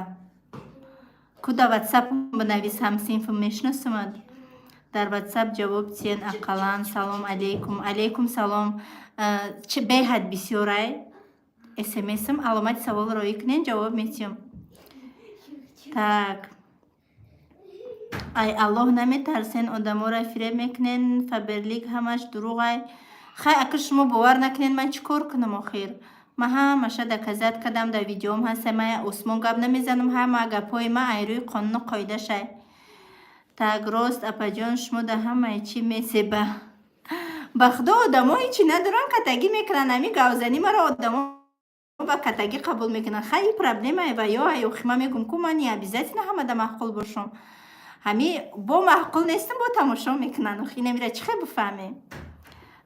ку да ватсап бинавис, ҳамсинфм мешиносумад. Дар ватсап ҷавоб тиен ақаллан. Салом алейкум. Алейкум салом. Чи беҳад бисёрай смсм, аломати савол роӣ кунен, ҷавоб метиҳам. Так, ай Аллоҳ наметарсен, одаморо фиреб мекунен. Фаберлик ҳамаш дурӯғай. Хай, ака, шумо бовар накунед, ман чӣ кор кунам охир? Ман ҳамаша доказать кардам, дар видеом ҳаста. Ман осмон гап намезанам, ҳама гапҳои ман айрӯи қонуну қоида шай. Так, рост, апаҷон, шумо дар ҳамаи чӣ месеба. Ба худо, одамо ҳечи надоранд, катагӣ мекунанд. Ҳами гавзанӣ маро одамо ба катагӣ қабул мекунанд. Хай, ин проблемае ва ё охи ман мегӯм, ку ман не обязательно ҳамада маъқул бошам. Ҳами бо маъқул нестам, бо тамошо мекунанд. Охи инамира чӣ хел бифаҳмем?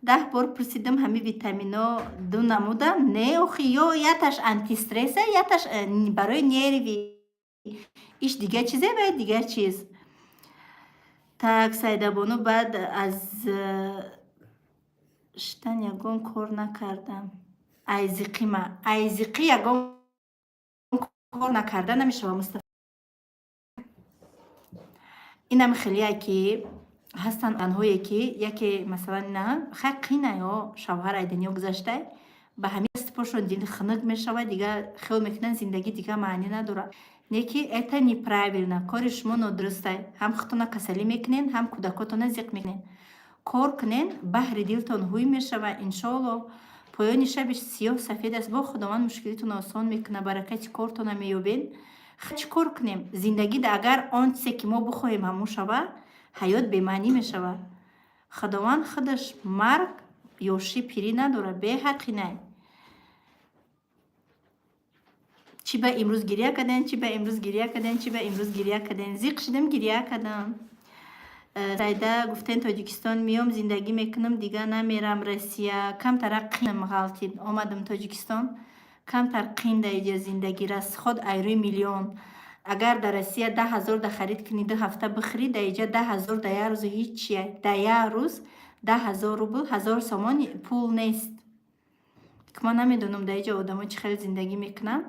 10 бор пурсидам, ҳами витамино ду намудам? Не, охи, ё яташ антистресса, яташ барои нерви. Иш дигар чизе ва дигар чиз. Так, Сайдабону, баъд аз штан ягон кор накардам. Айзиқима, айзиқӣ ягон кор накарда намешава, Мустафо. Инам хелие, ки ҳастанд занҳое, ки яке, масалан, ина хай қинаё, шавҳар ай дунё гузаштай, ба ҳамин дасту дил хунук мешавад, дигар хиёл мекунанд, зиндагӣ дигар маънӣ надорад. Не ки это неправильно, кори шумо нодурустай. Ҳам худтона касалӣ мекунен, ҳам кӯдакотона зиқ мекунен. Кор кунен, баҳри дилтон ҳуй мешавад, иншоалло. Поёни шаби сиёҳ сафед аст, бо Худованд мушкилитонро осон мекунад, баракати кортона меёбед. Чӣ кор кунем? Зиндагида агар он чизе, ки мо бихоҳем, ҳамон шавад, ҳаёт бемаънӣ мешавад. Худованд худаш марг, ёшӣ, пирӣ надорад, беҳад қинай. Чӣ ба имрӯз гиря кардем, чӣ ба имрӯз гиря кардем, чӣ ба имрӯз гиря кардем? Зиқ шудем, гиря кардам. Сайда, гуфтен, Тоҷикистон миём, зиндагӣ мекунам, дигар намерам Россия. Камтара қинам ғалтид, омадам Тоҷикистон, камтар қин да иҷа зиндагӣ, расход айрӯи миллион. Агар дар Россия 10 000 да харид кунӣ, 2 ҳафта бихӯрӣ, дар иҷа 10 000 да як рӯзу ҳичия. Дар як рӯз 10 000 рубл, 1000 сомон пул нест. Ман намедонам, дар иҷа одамо чӣ хел зиндагӣ мекунанд.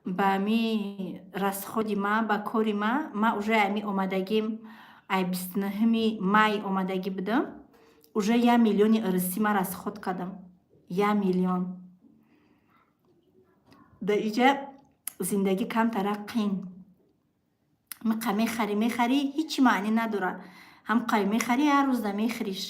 Ба ами расходи ма, ба кори ма, ма уже ами омадагим, ай 29-ми май омадагӣ будам, уже 1 миллиони ырысӣ ма расход кардам. 1 миллион. Дар иҷа зиндагӣ камтара қин. Миқа мехарӣ, мехарӣ, ҳичи маънӣ надорад. Ҳамқай мехарӣ, ҳар рӯз да мехӯриш.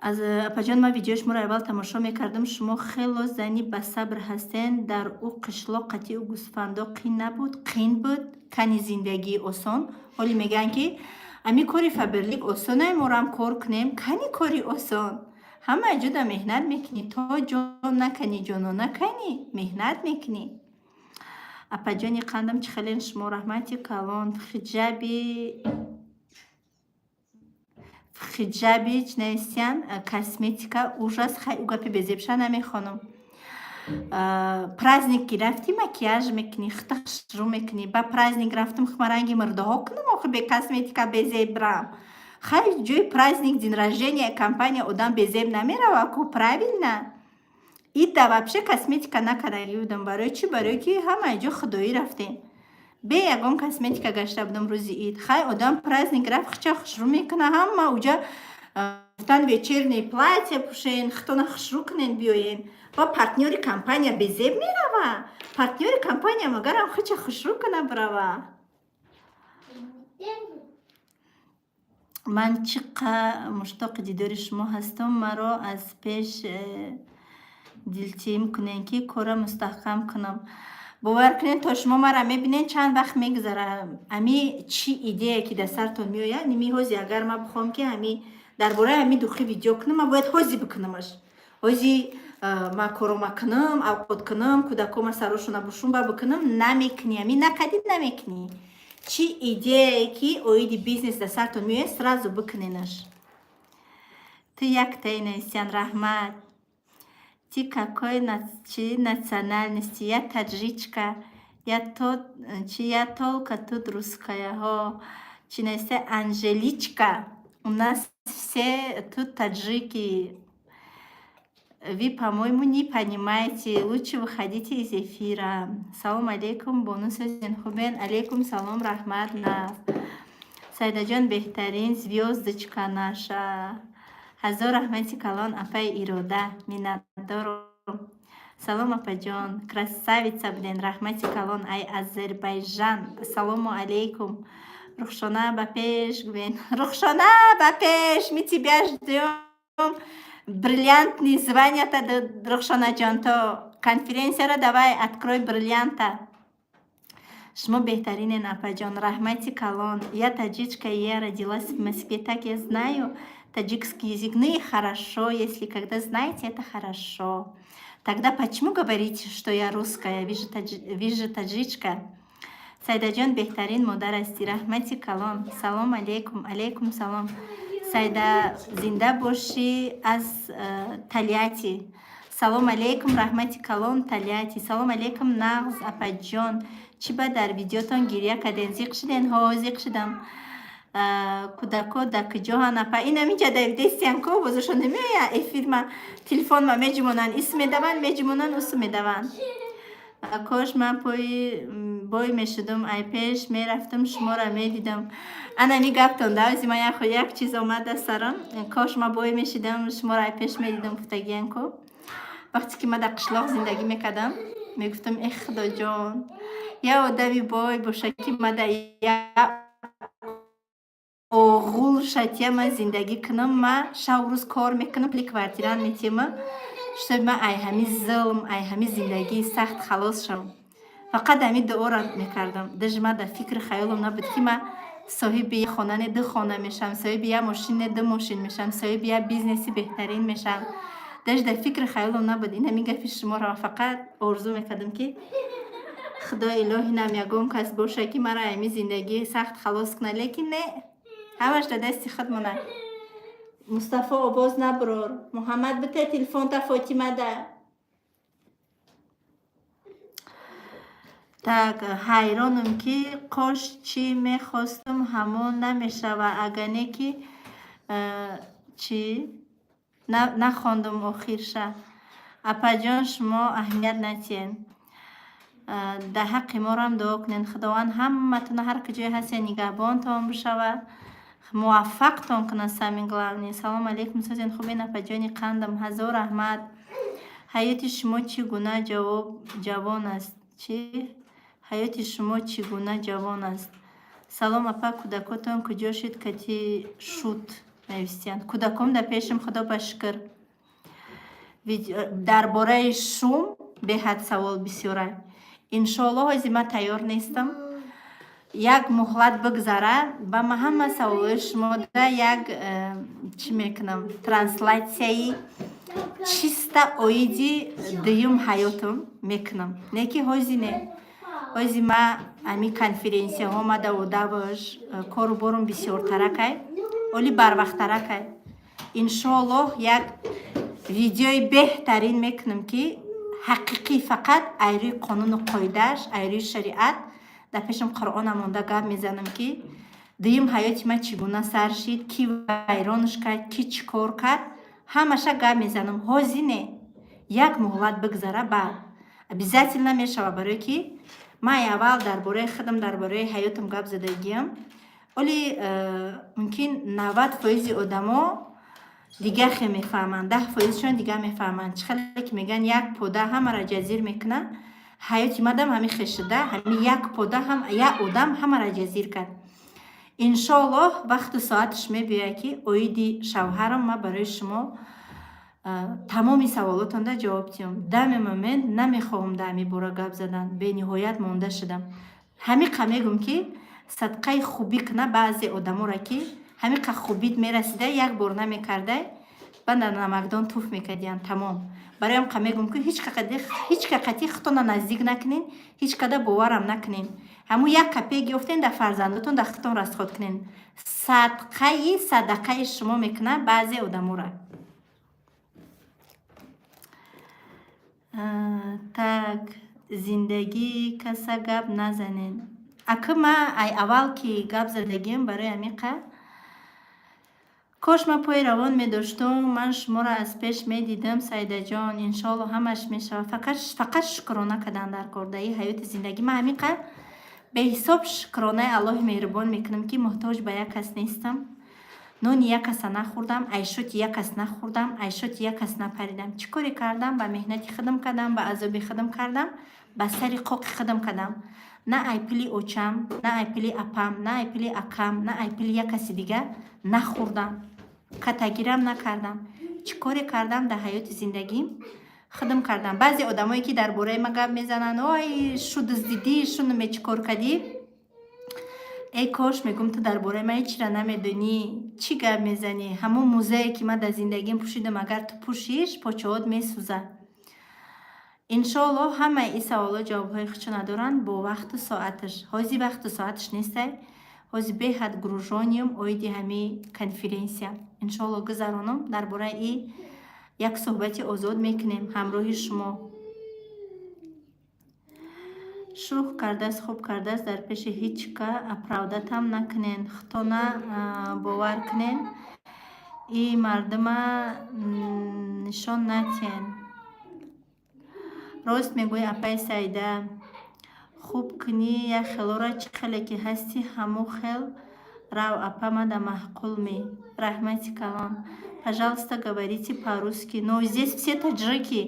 Аз апаҷон, ман видеои шуморо аввал тамошо мекардам. Шумо хело зани басабр ҳастен. Дар ӯ қишлоқ қатъи ӯ гӯсфандо қин набуд? Қин буд. Кани зиндагии осон? Ҳоле мегӯянд, ки ами кори Фаберлик осонае, морам кор кунем. Кани кори осон? Ҳама ҷода меҳнат мекунӣ, то ҷон наканӣ, ҷоно наканӣ, меҳнат мекунӣ. Апаҷони қандам, чӣ хелен шумо? Раҳмати калон. Хиҷаби, хиҷаби чӣ нависиян? Косметика ужас. Хай, ӯ гапи безебша намехонам. Праздник ки рафтӣ, макияж мекунӣ, хита хушрӯ мекунӣ. Ба праздник рафтам, хма ранги мурдаҳо кунам охи, бе косметика, безеб рам? Хай, ҷои праздник, день рождения компания, одам безеб намерава ку, правильно? Ида вообще косметика накардагӣ будам. Барои чӣ? Барое ки ҳамаи ҷо худоӣ рафтем, бе ягон косметика гашта будам рӯзи ид. Хай, одам праздник рафт, хича хушрӯ мекуна. Ҳама уҷа гуфтан, вечернее платье пӯшен, хитона хушрӯ кунен, биёен. Ва партнёри компания безеб мерава? Партнёри компания магарам хича хушрӯ куна бирава. Ман чӣ қа муштоқи дидори шумо ҳастам. Маро аз пеш дилтим кунен, ки кора мустаҳкам кунам. Бовар кунед, то шумо мара мебинед, чанд вақт мегузара. Ами чӣ идея, ки дар сартон меояд, ними ҳози, агар ман бихоҳам, ки ами дар бораи ҳами духи видео кунам, ман бояд ҳози бикунамаш. Ҳози ман корома кунам, авқот кунам, кӯдакома сарошона бушум, ба бикунам, намекунӣ. Ами накадӣ, намекунӣ. Чӣ идеяе, ки оиди бизнес дар сартон меояд, сразу бикуненаш. Ту яктаи, нависиян. Раҳмат. Ты какой чи национальности? Я таджичка. Я то чи, я только тут русская. Ҳо, чи нависта, Анжеличка? У нас все тут таджики. Вы, по-моему, не понимаете, лучше выходите из эфира. Салом алейкум, бону, созен, хубен? Алейкум салом, раҳмат, нав. Сайдаҷон, беҳтарин, звёздочка наша. Ҳазор раҳмати калон, апаи Ирода, миннатдором. Салом, апаҷон, красавица буден. Раҳмати калон, ай Азербайҷан. Ассалому алейкум. Рухшона, ба пеш гӯен. Рухшона, ба пеш, мы тебя ждем. Бриллиантный званията, Рухшонаҷон, то конференсияро давай открой бриллианта. Шумо беҳтаринен, апаҷон, раҳмати калон. Я таджичка, я родилась в Москве, так я знаю таджикский язык. Ну и хорошо, если когда знаете, это хорошо. Тогда почему говорите, что я русская? Вы же таджичка. Сайдаҷон, беҳтарин модар ҳастӣ, раҳмати калон. Салом алейкум. Алейкум салом, Сайда, зинда бошӣ. Аз Тольятти. Салом алейкум, раҳмати калон, Тольятти. Салом алейкум, нағз, апаҷон. Чӣ ба дар видеотон гиря кардем? Зиқ шуден? Ҳо, зиқ шудам. Кӯдако дар куҷоҳанд, апа? Ин ҳаминҷа давидестиян ко, бозошон намеоя эфирма, телефонма меҷумонанд, ис медаванд, меҷумонанд, усу медаванд. Кош ман пои бой мешудум, ай пеш мерафтум, шуморо медидам. Анами гаптон давзи ман як чиз омад дар сарам. Кош ман бой мешидам, шуморо ай пеш медидам, гуфтагиян ко. Вақте ки ман дар қишлоқ зиндагӣ мекардам, мегуфтам: «Эх, худоҷон, як одами бой боша, ки ман дар як оғул шатия ман зиндагӣ кунам. Ман шабу рӯз кор мекунам, пули квартираам метиҳам, чтобы ман ай ҳами зулм, ай ҳами зиндагии сахт халос шавам». Фақат ҳами дуоро мекардам. Даже ман дар фикри хаёлам набуд, ки ман соҳиби як хона не, ду хона мешавам, соҳиби як мошин не, ду мошин мешавам, соҳиби як бизнеси беҳтарин мешавам. Даже дар фикри хаёлам набуд ин ҳамин гапи шуморо. Фақат орзу мекардам, ки худои илоҳи нам ягон кас боша, ки маро ҳами зиндагии сахт халос кунад. Лекин не, ҳамаш дар дасти худмона. Мустафо, овоз набурор. Муҳаммад, бите телефонта Фотимада. Так, ҳайронам, ки кош чӣ мехостум, ҳамон намешава. Агар не ки чӣ нахондум охирша. Апаҷон, шумо аҳамият натиҳен. Дар ҳаққи морам дуо кунед. Худованд ҳаматона ҳар куҷое ҳастед, нигаҳбонтон бишавад, муваффақтон кунад, самый главный. Салом алейкум, созен, хубен, апаҷони қандам? Ҳазор раҳмат. Ҳаёти шумо чӣ гуна ҷавон аст? Чӣ? Ҳаёти шумо чӣ гуна ҷавон аст? Салом, апа, кӯдакотон куҷо шуд? Кати шуд навистиянд. Кӯдаком дар пешам, худо ба шукр. Дар бораи шум беҳад савол бисёра. Иншоалло, ҳози ман тайёр нестам. Як муҳлат бигзара, ба ма ҳама саволҳои шумода як чӣ мекунам, трансляцияи чиста оиди дуюм ҳаётум мекунам. Не ки ҳози не, ҳози ма ами конференсияҳо ма даводаваш, кору борум бисёртаракай, оли барвақттаракай. Иншоаллоҳ, як видеои беҳтарин мекунам, ки ҳақиқӣ, фақат айрӯи қонуну қоидааш, айрӯи шариат, дар пешам Қуръона монда гап мезанам, ки дуюм ҳаёти ман чӣ гуна сар шид, кӣ вайронаш кард, кӣ чӣ кор кард, ҳамаша гап мезанам. Ҳози не, як муҳлат бигзара, баъд обязательно мешава, барое ки ман аввал дар бораи худам, дар бораи ҳаётам гап задагиям. Оли мумкин 90 фоизи одамо дигар хе мефаҳманд, 10 фоизшон дигар мефаҳманд. Чӣ хеле ки мегӯянд, як пода ҳамаро ҷазир мекунад, ҳаёти мадам ҳами хешида, ҳами як пода ҳам, як одам ҳамаро ҷазир кард. Иншоаллоҳ, вақту соаташ мебиёяд, ки оиди шавҳарам ман барои шумо тамоми саволотонда ҷавоб диҳам. Дами момент намехоҳам дар ҳамин бора гап задан, бениҳоят монда шудам. Ҳамиқа мегӯм, ки садқаи хубӣ куна баъзе одаморо, ки ҳамиқа хубит мерасида, як бор намекардай, ба намакдон туф мекардиянд, тамом. Барои ҳам қа мегӯм, ки ҳеҷ ка қатӣ худтона наздик накунен, ҳеҷ када боварам накунен. Ҳамун як копейк ёфтен, дар фарзандотон, дар худтон расход кунен. Садқаи садақаи шумо мекунад баъзе одаморо. Так, зиндагии каса гап назанед. Ака, ман ай аввал ки гап задагиам, барои ҳамиқа. Кош ман пои равон медоштум, ман шуморо аз пеш медидам, Саидаҷон. Иншоалло, ҳамаш мешавад. Фақат шукрона кардан дар кор дар ин ҳаёти зиндагӣ. Ман ҳамиқа беҳисоб шукронаи Аллоҳи меҳрубон мекунам, ки муҳтоҷ ба як кас нестам. Нони як каса нахӯрдам, айшоти як кас нахӯрдам, айшоти як кас напаридам. Чӣ коре кардам, ба меҳнати худам кардам, ба азоби худам кардам, ба сари қоқи худам кардам. На ай пули очам, на ай пули апам, на ай пули акам, на ай пули як каси дига нахӯрдам, катагирам накардам. Чӣ коре кардам дар ҳаёти зиндагим, худам кардам. Баъзе одамое, ки дар бораи ма гап мезананд: «Ой, шу дуздидӣ, шу нуме, чӣ кор кардӣ?» Эй кош, мегӯм, ту дар бораи ман ҳечира намедонӣ, чӣ гап мезанӣ? Ҳамон мӯзае, ки ман дар зиндагим пӯшидам, агар ту пӯшиш, почаҳот месӯзад. Иншоаллоҳ, ҳамаи ин саволҳо ҷавобҳои худшо надоранд бо вақту соаташ. Ҳозир вақту соаташ нестай. Ҳозир беҳад гружёный ам оиди ҳамин конференсия. Иншоаллоҳ, гузаронам, дар бораи и як суҳбати озод мекунем ҳамроҳи шумо. Шӯх кардааст, хуб кардааст. Дар пеши ҳеҷ ка оправдать ам накунен, худтона бовар кунен и мардума нишон натиҳен. Рост мегӯӣ, апаи Саида. Хуб кунӣ як хелора, чӣ хеле ки ҳастӣ, ҳамон хел рав, апа, мада маъқул ме. Раҳмати калон. Пожалуйста, говорите по-русски. Но здесь все таджики,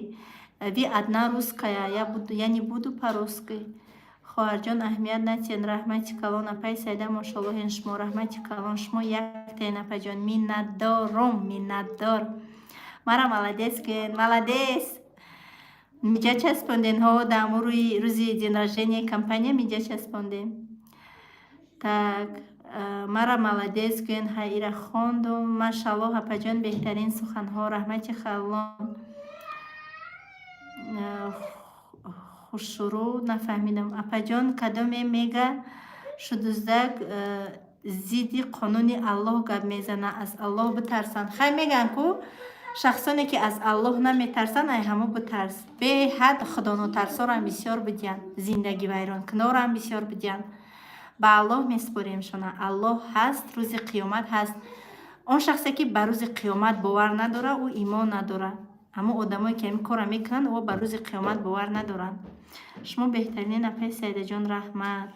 вы одна русская, я не буду по-русски. Хоҳарҷон, аҳамият натиҳен. Раҳмати калон, апаи Саида, мошаллоҳен шумо. Раҳмати калон, шумо яктаен, апаҷон. Миннатдорум, миннатдор. Мара молодец гӯен. Молодец. Миҷа часпонден ҳо, дар ҳамун рӯи рӯзи день рождения компания миҷа часпондем. Так, мара молодец гӯен. Ҳа, ира хондум. Машаллоҳ, апаҷон, беҳтарин суханҳо. Раҳмати калон. Хушрӯ, нафаҳмидам. Апаҷон, кадоме мега шудуздак зидди қонуни Аллоҳ гап мезана, аз Аллоҳ битарсанд. Хай, мегӯянд ку, шахсоне, ки аз Аллоҳ наметарсанд, ай ҳамо битарс. Беҳад худонотарсорам бисёр бидиҳанд, зиндагӣ вайронкунорам бисёр бидиҳанд. Ба Аллоҳ месупоремшона. Аллоҳ ҳаст, рӯзи қиёмат ҳаст. Он шахсе, ки ба рӯзи қиёмат бовар надорад, ӯ имон надорад. Ҳамон одамое, ки ҳамин корро мекунанд, о ба рӯзи қиёмат бовар надоранд. Шумо беҳтаринен, апаи Саидаҷон. Раҳмат.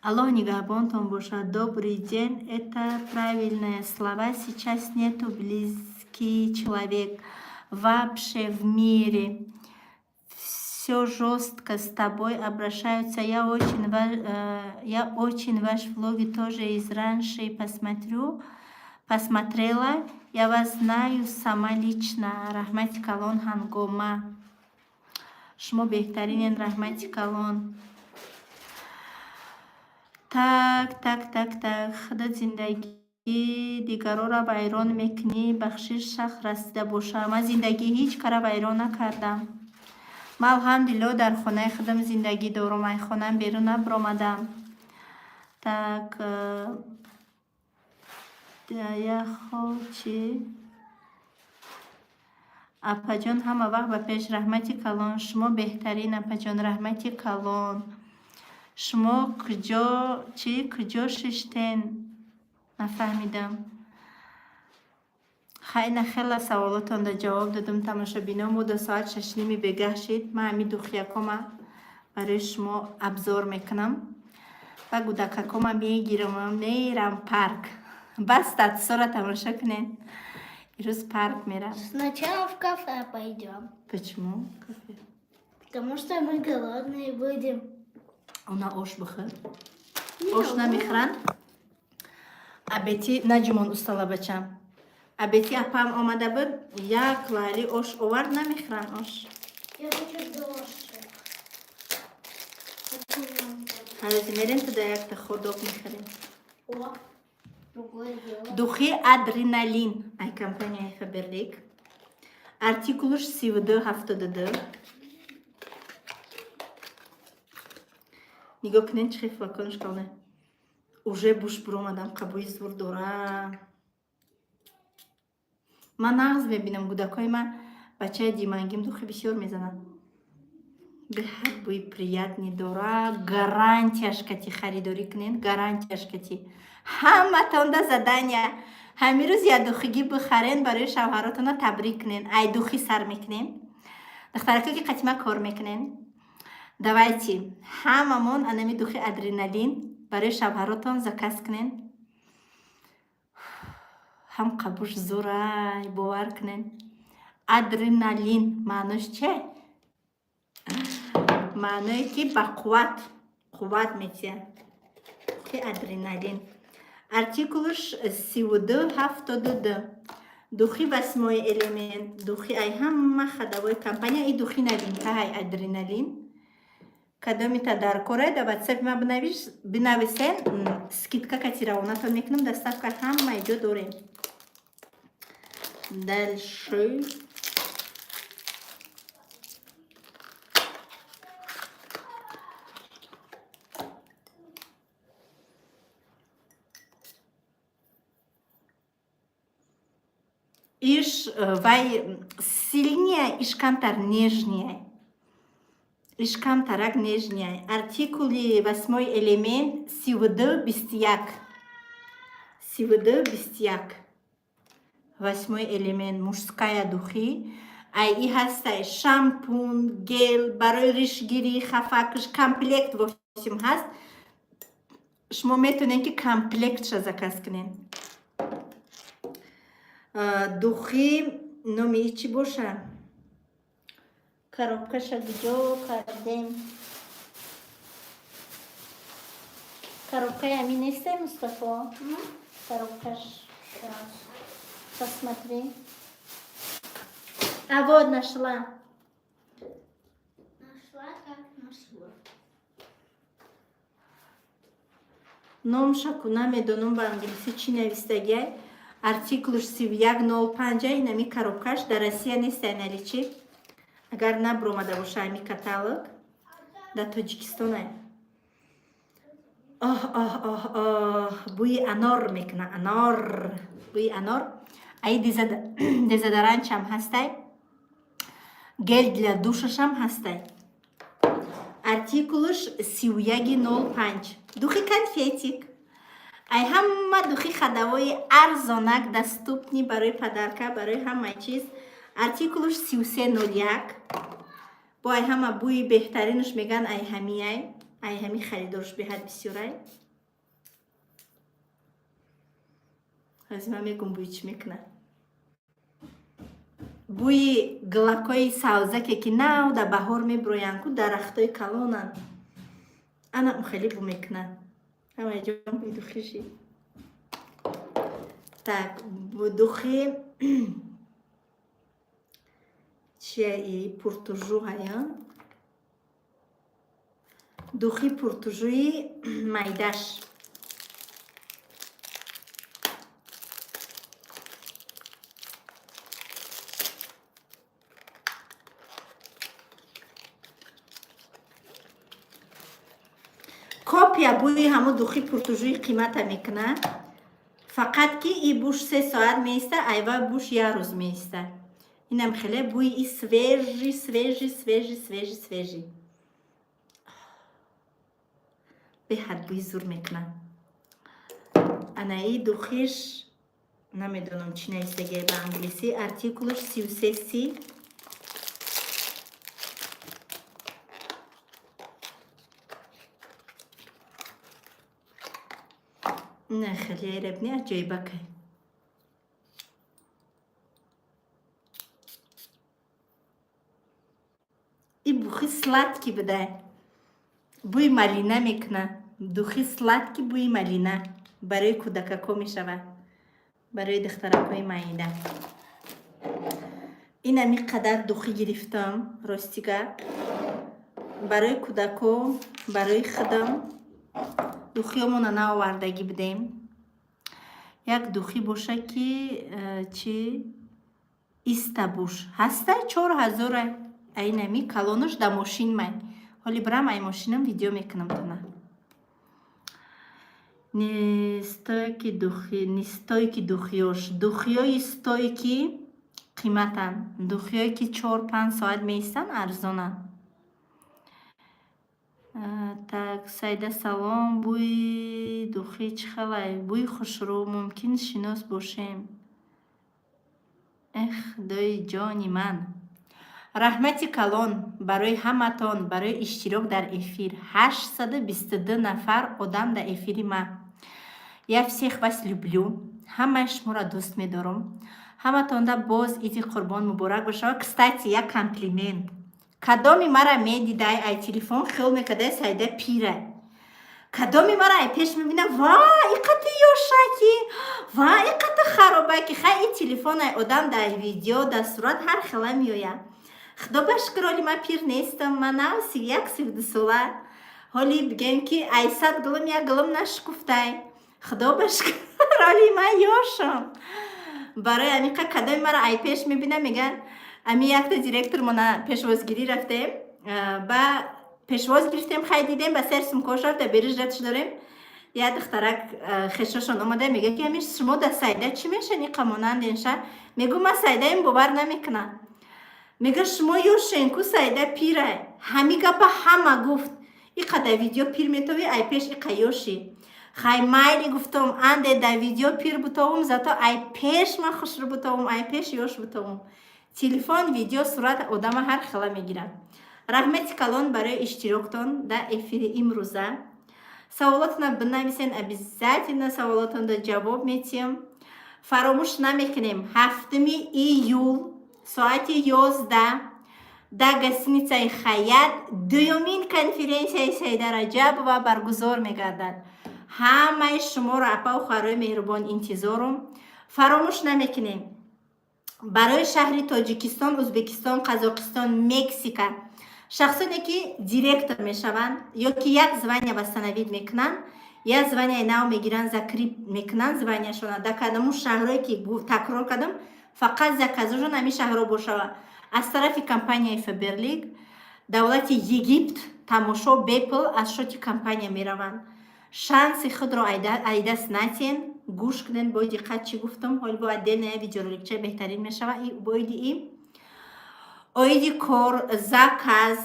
Аллоҳ нигаҳбонтон бошад. Добрый день. Это правильные слова. Сейчас нету близкий человек вообще в мире. Все жестко с тобой обращаются. Я очень ваш влоги тоже из раньше посмотрю, посмотрела. Я вас знаю сама лично. Раҳмати калон, Ҳангома. Шумо беҳтаринен, раҳмати калон. Так, так, так, так. Худат зиндагии дигарора вайрон мекунӣ. Бахшиш, сахт расида боша. Ман зиндагии ҳеҷ кара вайрон накардам. Ман, алҳамдулилло, дар хонаи худам зиндагӣ дорум. Ай хонаам берун набаромадам. Так, яхо чӣ? Апаҷон, ҳама вақт ба пеш. Раҳмати калон. Шумо беҳтарин, апаҷон. Раҳмати калон. Шумо куҷо, чӣ, куҷо шиштен? Нафаҳмидам. Хайна, хела саволотонда ҷавоб додам, тамошобино. Мо до соат 6:30 бегаҳ шид. Ман ҳамин духи якома барои шумо обзор мекунам ва гудакакома мегирам, мерам парк. Бас, статусора тамошо кунед. Ирӯз парк мерам. Сначала в кафе пойдем. Почему кафе? Потому что мы голодные будем. Она ош бихӯр. Ош намехӯранд. Абети наҷумон устала, бачам. Абети апам омада буд, як лайли ош овард, намехӯранд ош. Я хочу дошик. Хочу нам. Ҳарӯзи мерем туда, якта хот-дог мехарем. О, другое дело. Духи Адреналин ай компанияи Фаберлик. Артикулуш 3272. Нигоҳ кунед, чӣ хел флаконаш калне. Уже буш буромадам, қабуи зур дора. Ман нағз мебинам, гудакҳои ман, бачаи димангим духи бисёр мезанад. Беҳад бӯи приятный дора. Гарантияш кати харидорӣ кунед, гарантияш кати. Ҳаматонда задания. Ҳамин рӯз як духигӣ бихарен, барои шавҳаротона табрик кунен. Ай духи сар мекунем. Духтарако, ки қатима кор мекунен. Давайте ҳамамон анами духи Адреналин барои шавҳаротон заказ кунен. Ҳам қабуш зурай, бовар кунен. Адреналин маънош че? Маъное ки ба қувват, қувват метиҳад. Духи Адреналин. Артикулш 3272. Духи Восьмой элемент, духи ай ҳама ходовой компания и духи новинка ай Адреналин. Кадомита дар корай, да ватсапи ма бинависен, скидка кати равонатон мекунам, доставка ҳамаи ҷо дорем. Дальше. Иш вай сильнее, иш камтар нежнее. Иш камтарак нежнее. Артикули Восьмой элемент 3221. 3221. Восьмой элемент, мужская духи. Ай и ҳастай шампун, гель, барои ришгирӣ, хафакш, комплект в общем ҳаст. Шумо метавонед ки комплектша заказ кунед. Духи номи чӣ боша? Коробкаша куҷо кардем? Коробкаи ами несте, Мустафо? Коробкаш. Посмотри. А вот нашла. Нашла, как нашла. Номша ку намедонам, ба англисӣ чӣ навистагиай. Артикулш 3105, инами коробкаш дар Россия нестай наличии. Агар набуромада боша ами каталог, дар Тоҷикистонай. Оҳ, оҳ, оҳ, оҳ, бӯи анор мекуна, анор, бӯи анор. Аи дезодорантшам ҳастай, гель для душашам ҳастай. Артикулш 3105. Духи Конфетик. Ай ҳама духи ходовои арзонак, доступный барои подарка, барои ҳамаи чиз. Артикулш 3301. Бо ай ҳама бӯи беҳтаринаш меган ай ҳамиай. Ай ҳами харидорш беҳад бисёрай. Ҳозир ман мегум бӯи чӣ мекунад. Бӯи гилакҳои савзаке, ки нав дар баҳор мебироянд ку, дарахтҳои калонанд. Ана хеле бӯ мекунад. Ҳамаҷон, бӯи духи шид. Так, духи чия и Pour toujours ая? Духи Pour toujours и майдаш. Копия бӯи ҳамун духи Pour toujours и қимата мекунад. Фақат ки и буш 3 соат меиста, айва буш як рӯз меиста. Инам хеле бӯи и свежий, свежий, свежий, свежий, свежий. Беҳад бӯи зур мекунад. Анаи духиш намедонам чӣ навистагия ба англисӣ. Артикулаш 3330. Не, хеле ребни аҷоибакай. И бухи сладкий будай. Бӯи малина мекунад. Духи сладкий, бӯи малина. Барои кӯдакако мешавад. Барои духтаракҳои майда. Инами қадар духи гирифтам, ростига. Барои кӯдако, барои худам духиёмона наовардагӣ будем. Як духи боша ки чи иста буш. Ҳаста 4000 айнами калонаш да мошин май. Ҳоли бирам ай мошинам видео мекунам тона. Нестойкий духи, нестойкий духиёш. Духиёи стойкий қиматанд. Духиёе ки 4-5 соат меистанд, арзонанд. Так, Сайда, салом. Бӯи духи чӣ хелай? Бӯи хушрӯ, мумкин шинос бошем. Эх, худои ҷони ман. Раҳмати калон барои ҳаматон, барои иштирок дар эфир. 822 нафар одам дар эфири ман. Я всех вас люблю. Ҳамаи шуморо дӯст медорам. Ҳаматонда боз Иди Қурбон муборак бошад. Кстати, як комплимент. Кадоми мара медидай ай телефон, хиёл мекардай, Саида пира. Кадоми мара ай пеш мебина: «Ва, иқати ёшаки, ва, иқати харобаки». Хай, и телефон ай одам дар видео, дар сурат ҳар хела меояд. Худо ба шукр, ҳоли ман пир нестам. Ман нав 31, 32 сола. Ҳоли бигем, ки ай 100 гулум як гулум нашукуфтай. Худо ба шукр, ҳоли ман ёшам. Барои ҳамиқа кадоми мара ай пеш мебина, меган. Ами якта директормона пешвозгирӣ рафтем, ба пешвоз гирифтем. Хай, дидем, ба сер сумкош рафта, бериж ратш дорем. Як духтарак хешошон омада, мега, ки ами шумо да Сайда чӣ мешани, қамонанденша? Мегӯ, ман Сайдаем, бовар намекунам. Мега, шумо ёшен ку, Сайда пира. Ҳами гапа ҳама гуфт: иқа да видео пир метовӣ, ай пеш иқа ёшӣ. Хай, майли, гуфтам, анде да видео пир бутовум, зато ай пеш ман хушрӯ бутовум, ай пеш ёш бутовум. Телефон, видео, сурат одама ҳар хела мегирад. Раҳмати калон барои иштироктон дар эфири имрӯза. Саволотона бинависен, обязательно саволотонро ҷавоб метиҳем. Фаромӯш намекунем, 7-уми июл соати 11 дар гостиницаи «Хаят» дуюмин конференсияи Саида Раҷабова баргузор мегардад. Ҳамаи шуморо, апаву хоҳарои меҳрубон, интизорум. Фаромӯш намекунем, барои шаҳри Тоҷикистон, Ӯзбекистон, Қазоқистон, Мексика шахсоне ки директор мешаванд ё ки як звания восстановить мекунанд, як званияи нав мегиранд, закреп мекунанд званияшона дар кадому шаҳрое ки такрор кардам, фақат заказошон ҳамин шаҳрҳо бошава, аз тарафи компанияи Фаберлик давлати Египт тамошо бепул аз счёти компания мераванд. Шанси худро ай даст натиҳен. Гӯш кунед бо диққат, чӣ гуфтам. Ҳоли бо отдельная видеороликча беҳтарин мешава. Оиди и оиди кор, заказ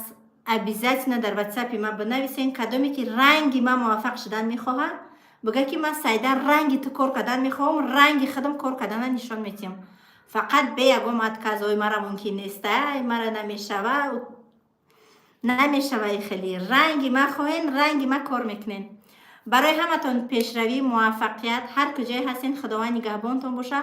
обязательно дар ватсапи ман бинависен. Кадоме ки ранги ман муваффақ шудан мехоҳад, бига, ки ман, Сайда, ранги ту кор кардан мехоҳам, ранги худам кор кардана нишон метиҳам. Фақат бе ягон отказ: «Ой, мара мумкин нест, ай, мара намешава». Намешава хеле. Ранги ман хоҳен, ранги ман кор мекунен. Барои ҳаматон пешравӣ, муваффақият. Ҳар куҷое ҳастен, Худованд нигаҳбонтон боша.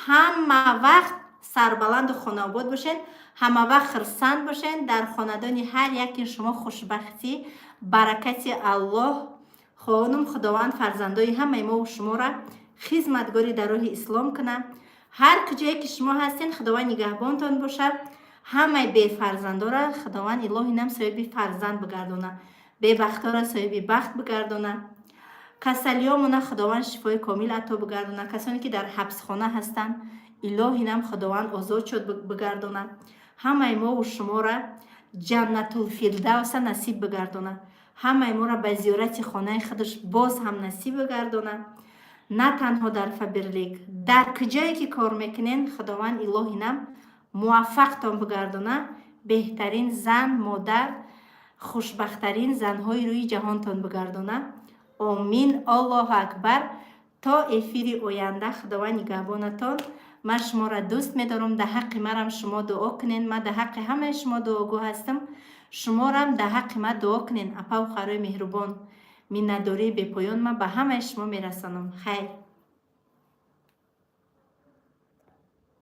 Ҳама вақт сарбаланду хонаобод бошед, ҳама вақт хурсанд бошед. Дар хонадони ҳар яки шумо хушбахтӣ, баракати Аллоҳ хоҳонум. Худованд фарзандои ҳамаи мову шуморо хизматгори дар роҳи ислом кунад. Ҳар куҷое ки шумо ҳастен, Худованд нигаҳбонтон бошад. Ҳамаи бефарзандора Худованд илоҳи нам соҳиби фарзанд бигардона, бебахтора соҳиби бахт бигардона, касалиёмона Худованд шифои комил ато бигардона, касоне ки дар ҳабсхона ҳастанд, илоҳи нам Худованд озод шуд бигардона, ҳамаи мову шуморо Ҷаннатулфирдавса насиб бигардона, ҳамаи моро ба зиёрати хонаи худаш боз ҳам насиб бигардона. На танҳо дар Фаберлик, дар куҷое ки кор мекунен, Худованд илоҳи нам муваффақтон бигардона, беҳтарин зан, модар, хушбахттарин занҳои рӯи ҷаҳонтон бигардона. Омин, Аллоҳу акбар. То эфири оянда Худованд нигаҳбонатон. Ман шуморо дӯст медорам. Дар ҳаққи марам шумо дуо кунен. Ман дар ҳаққи ҳамаи шумо дуогӯ ҳастам, шуморам дар ҳаққи ман дуо кунен. Апаву хоҳарои меҳрубон, миннатдории бепоён ман ба ҳамаи шумо мерасонам. Хайр.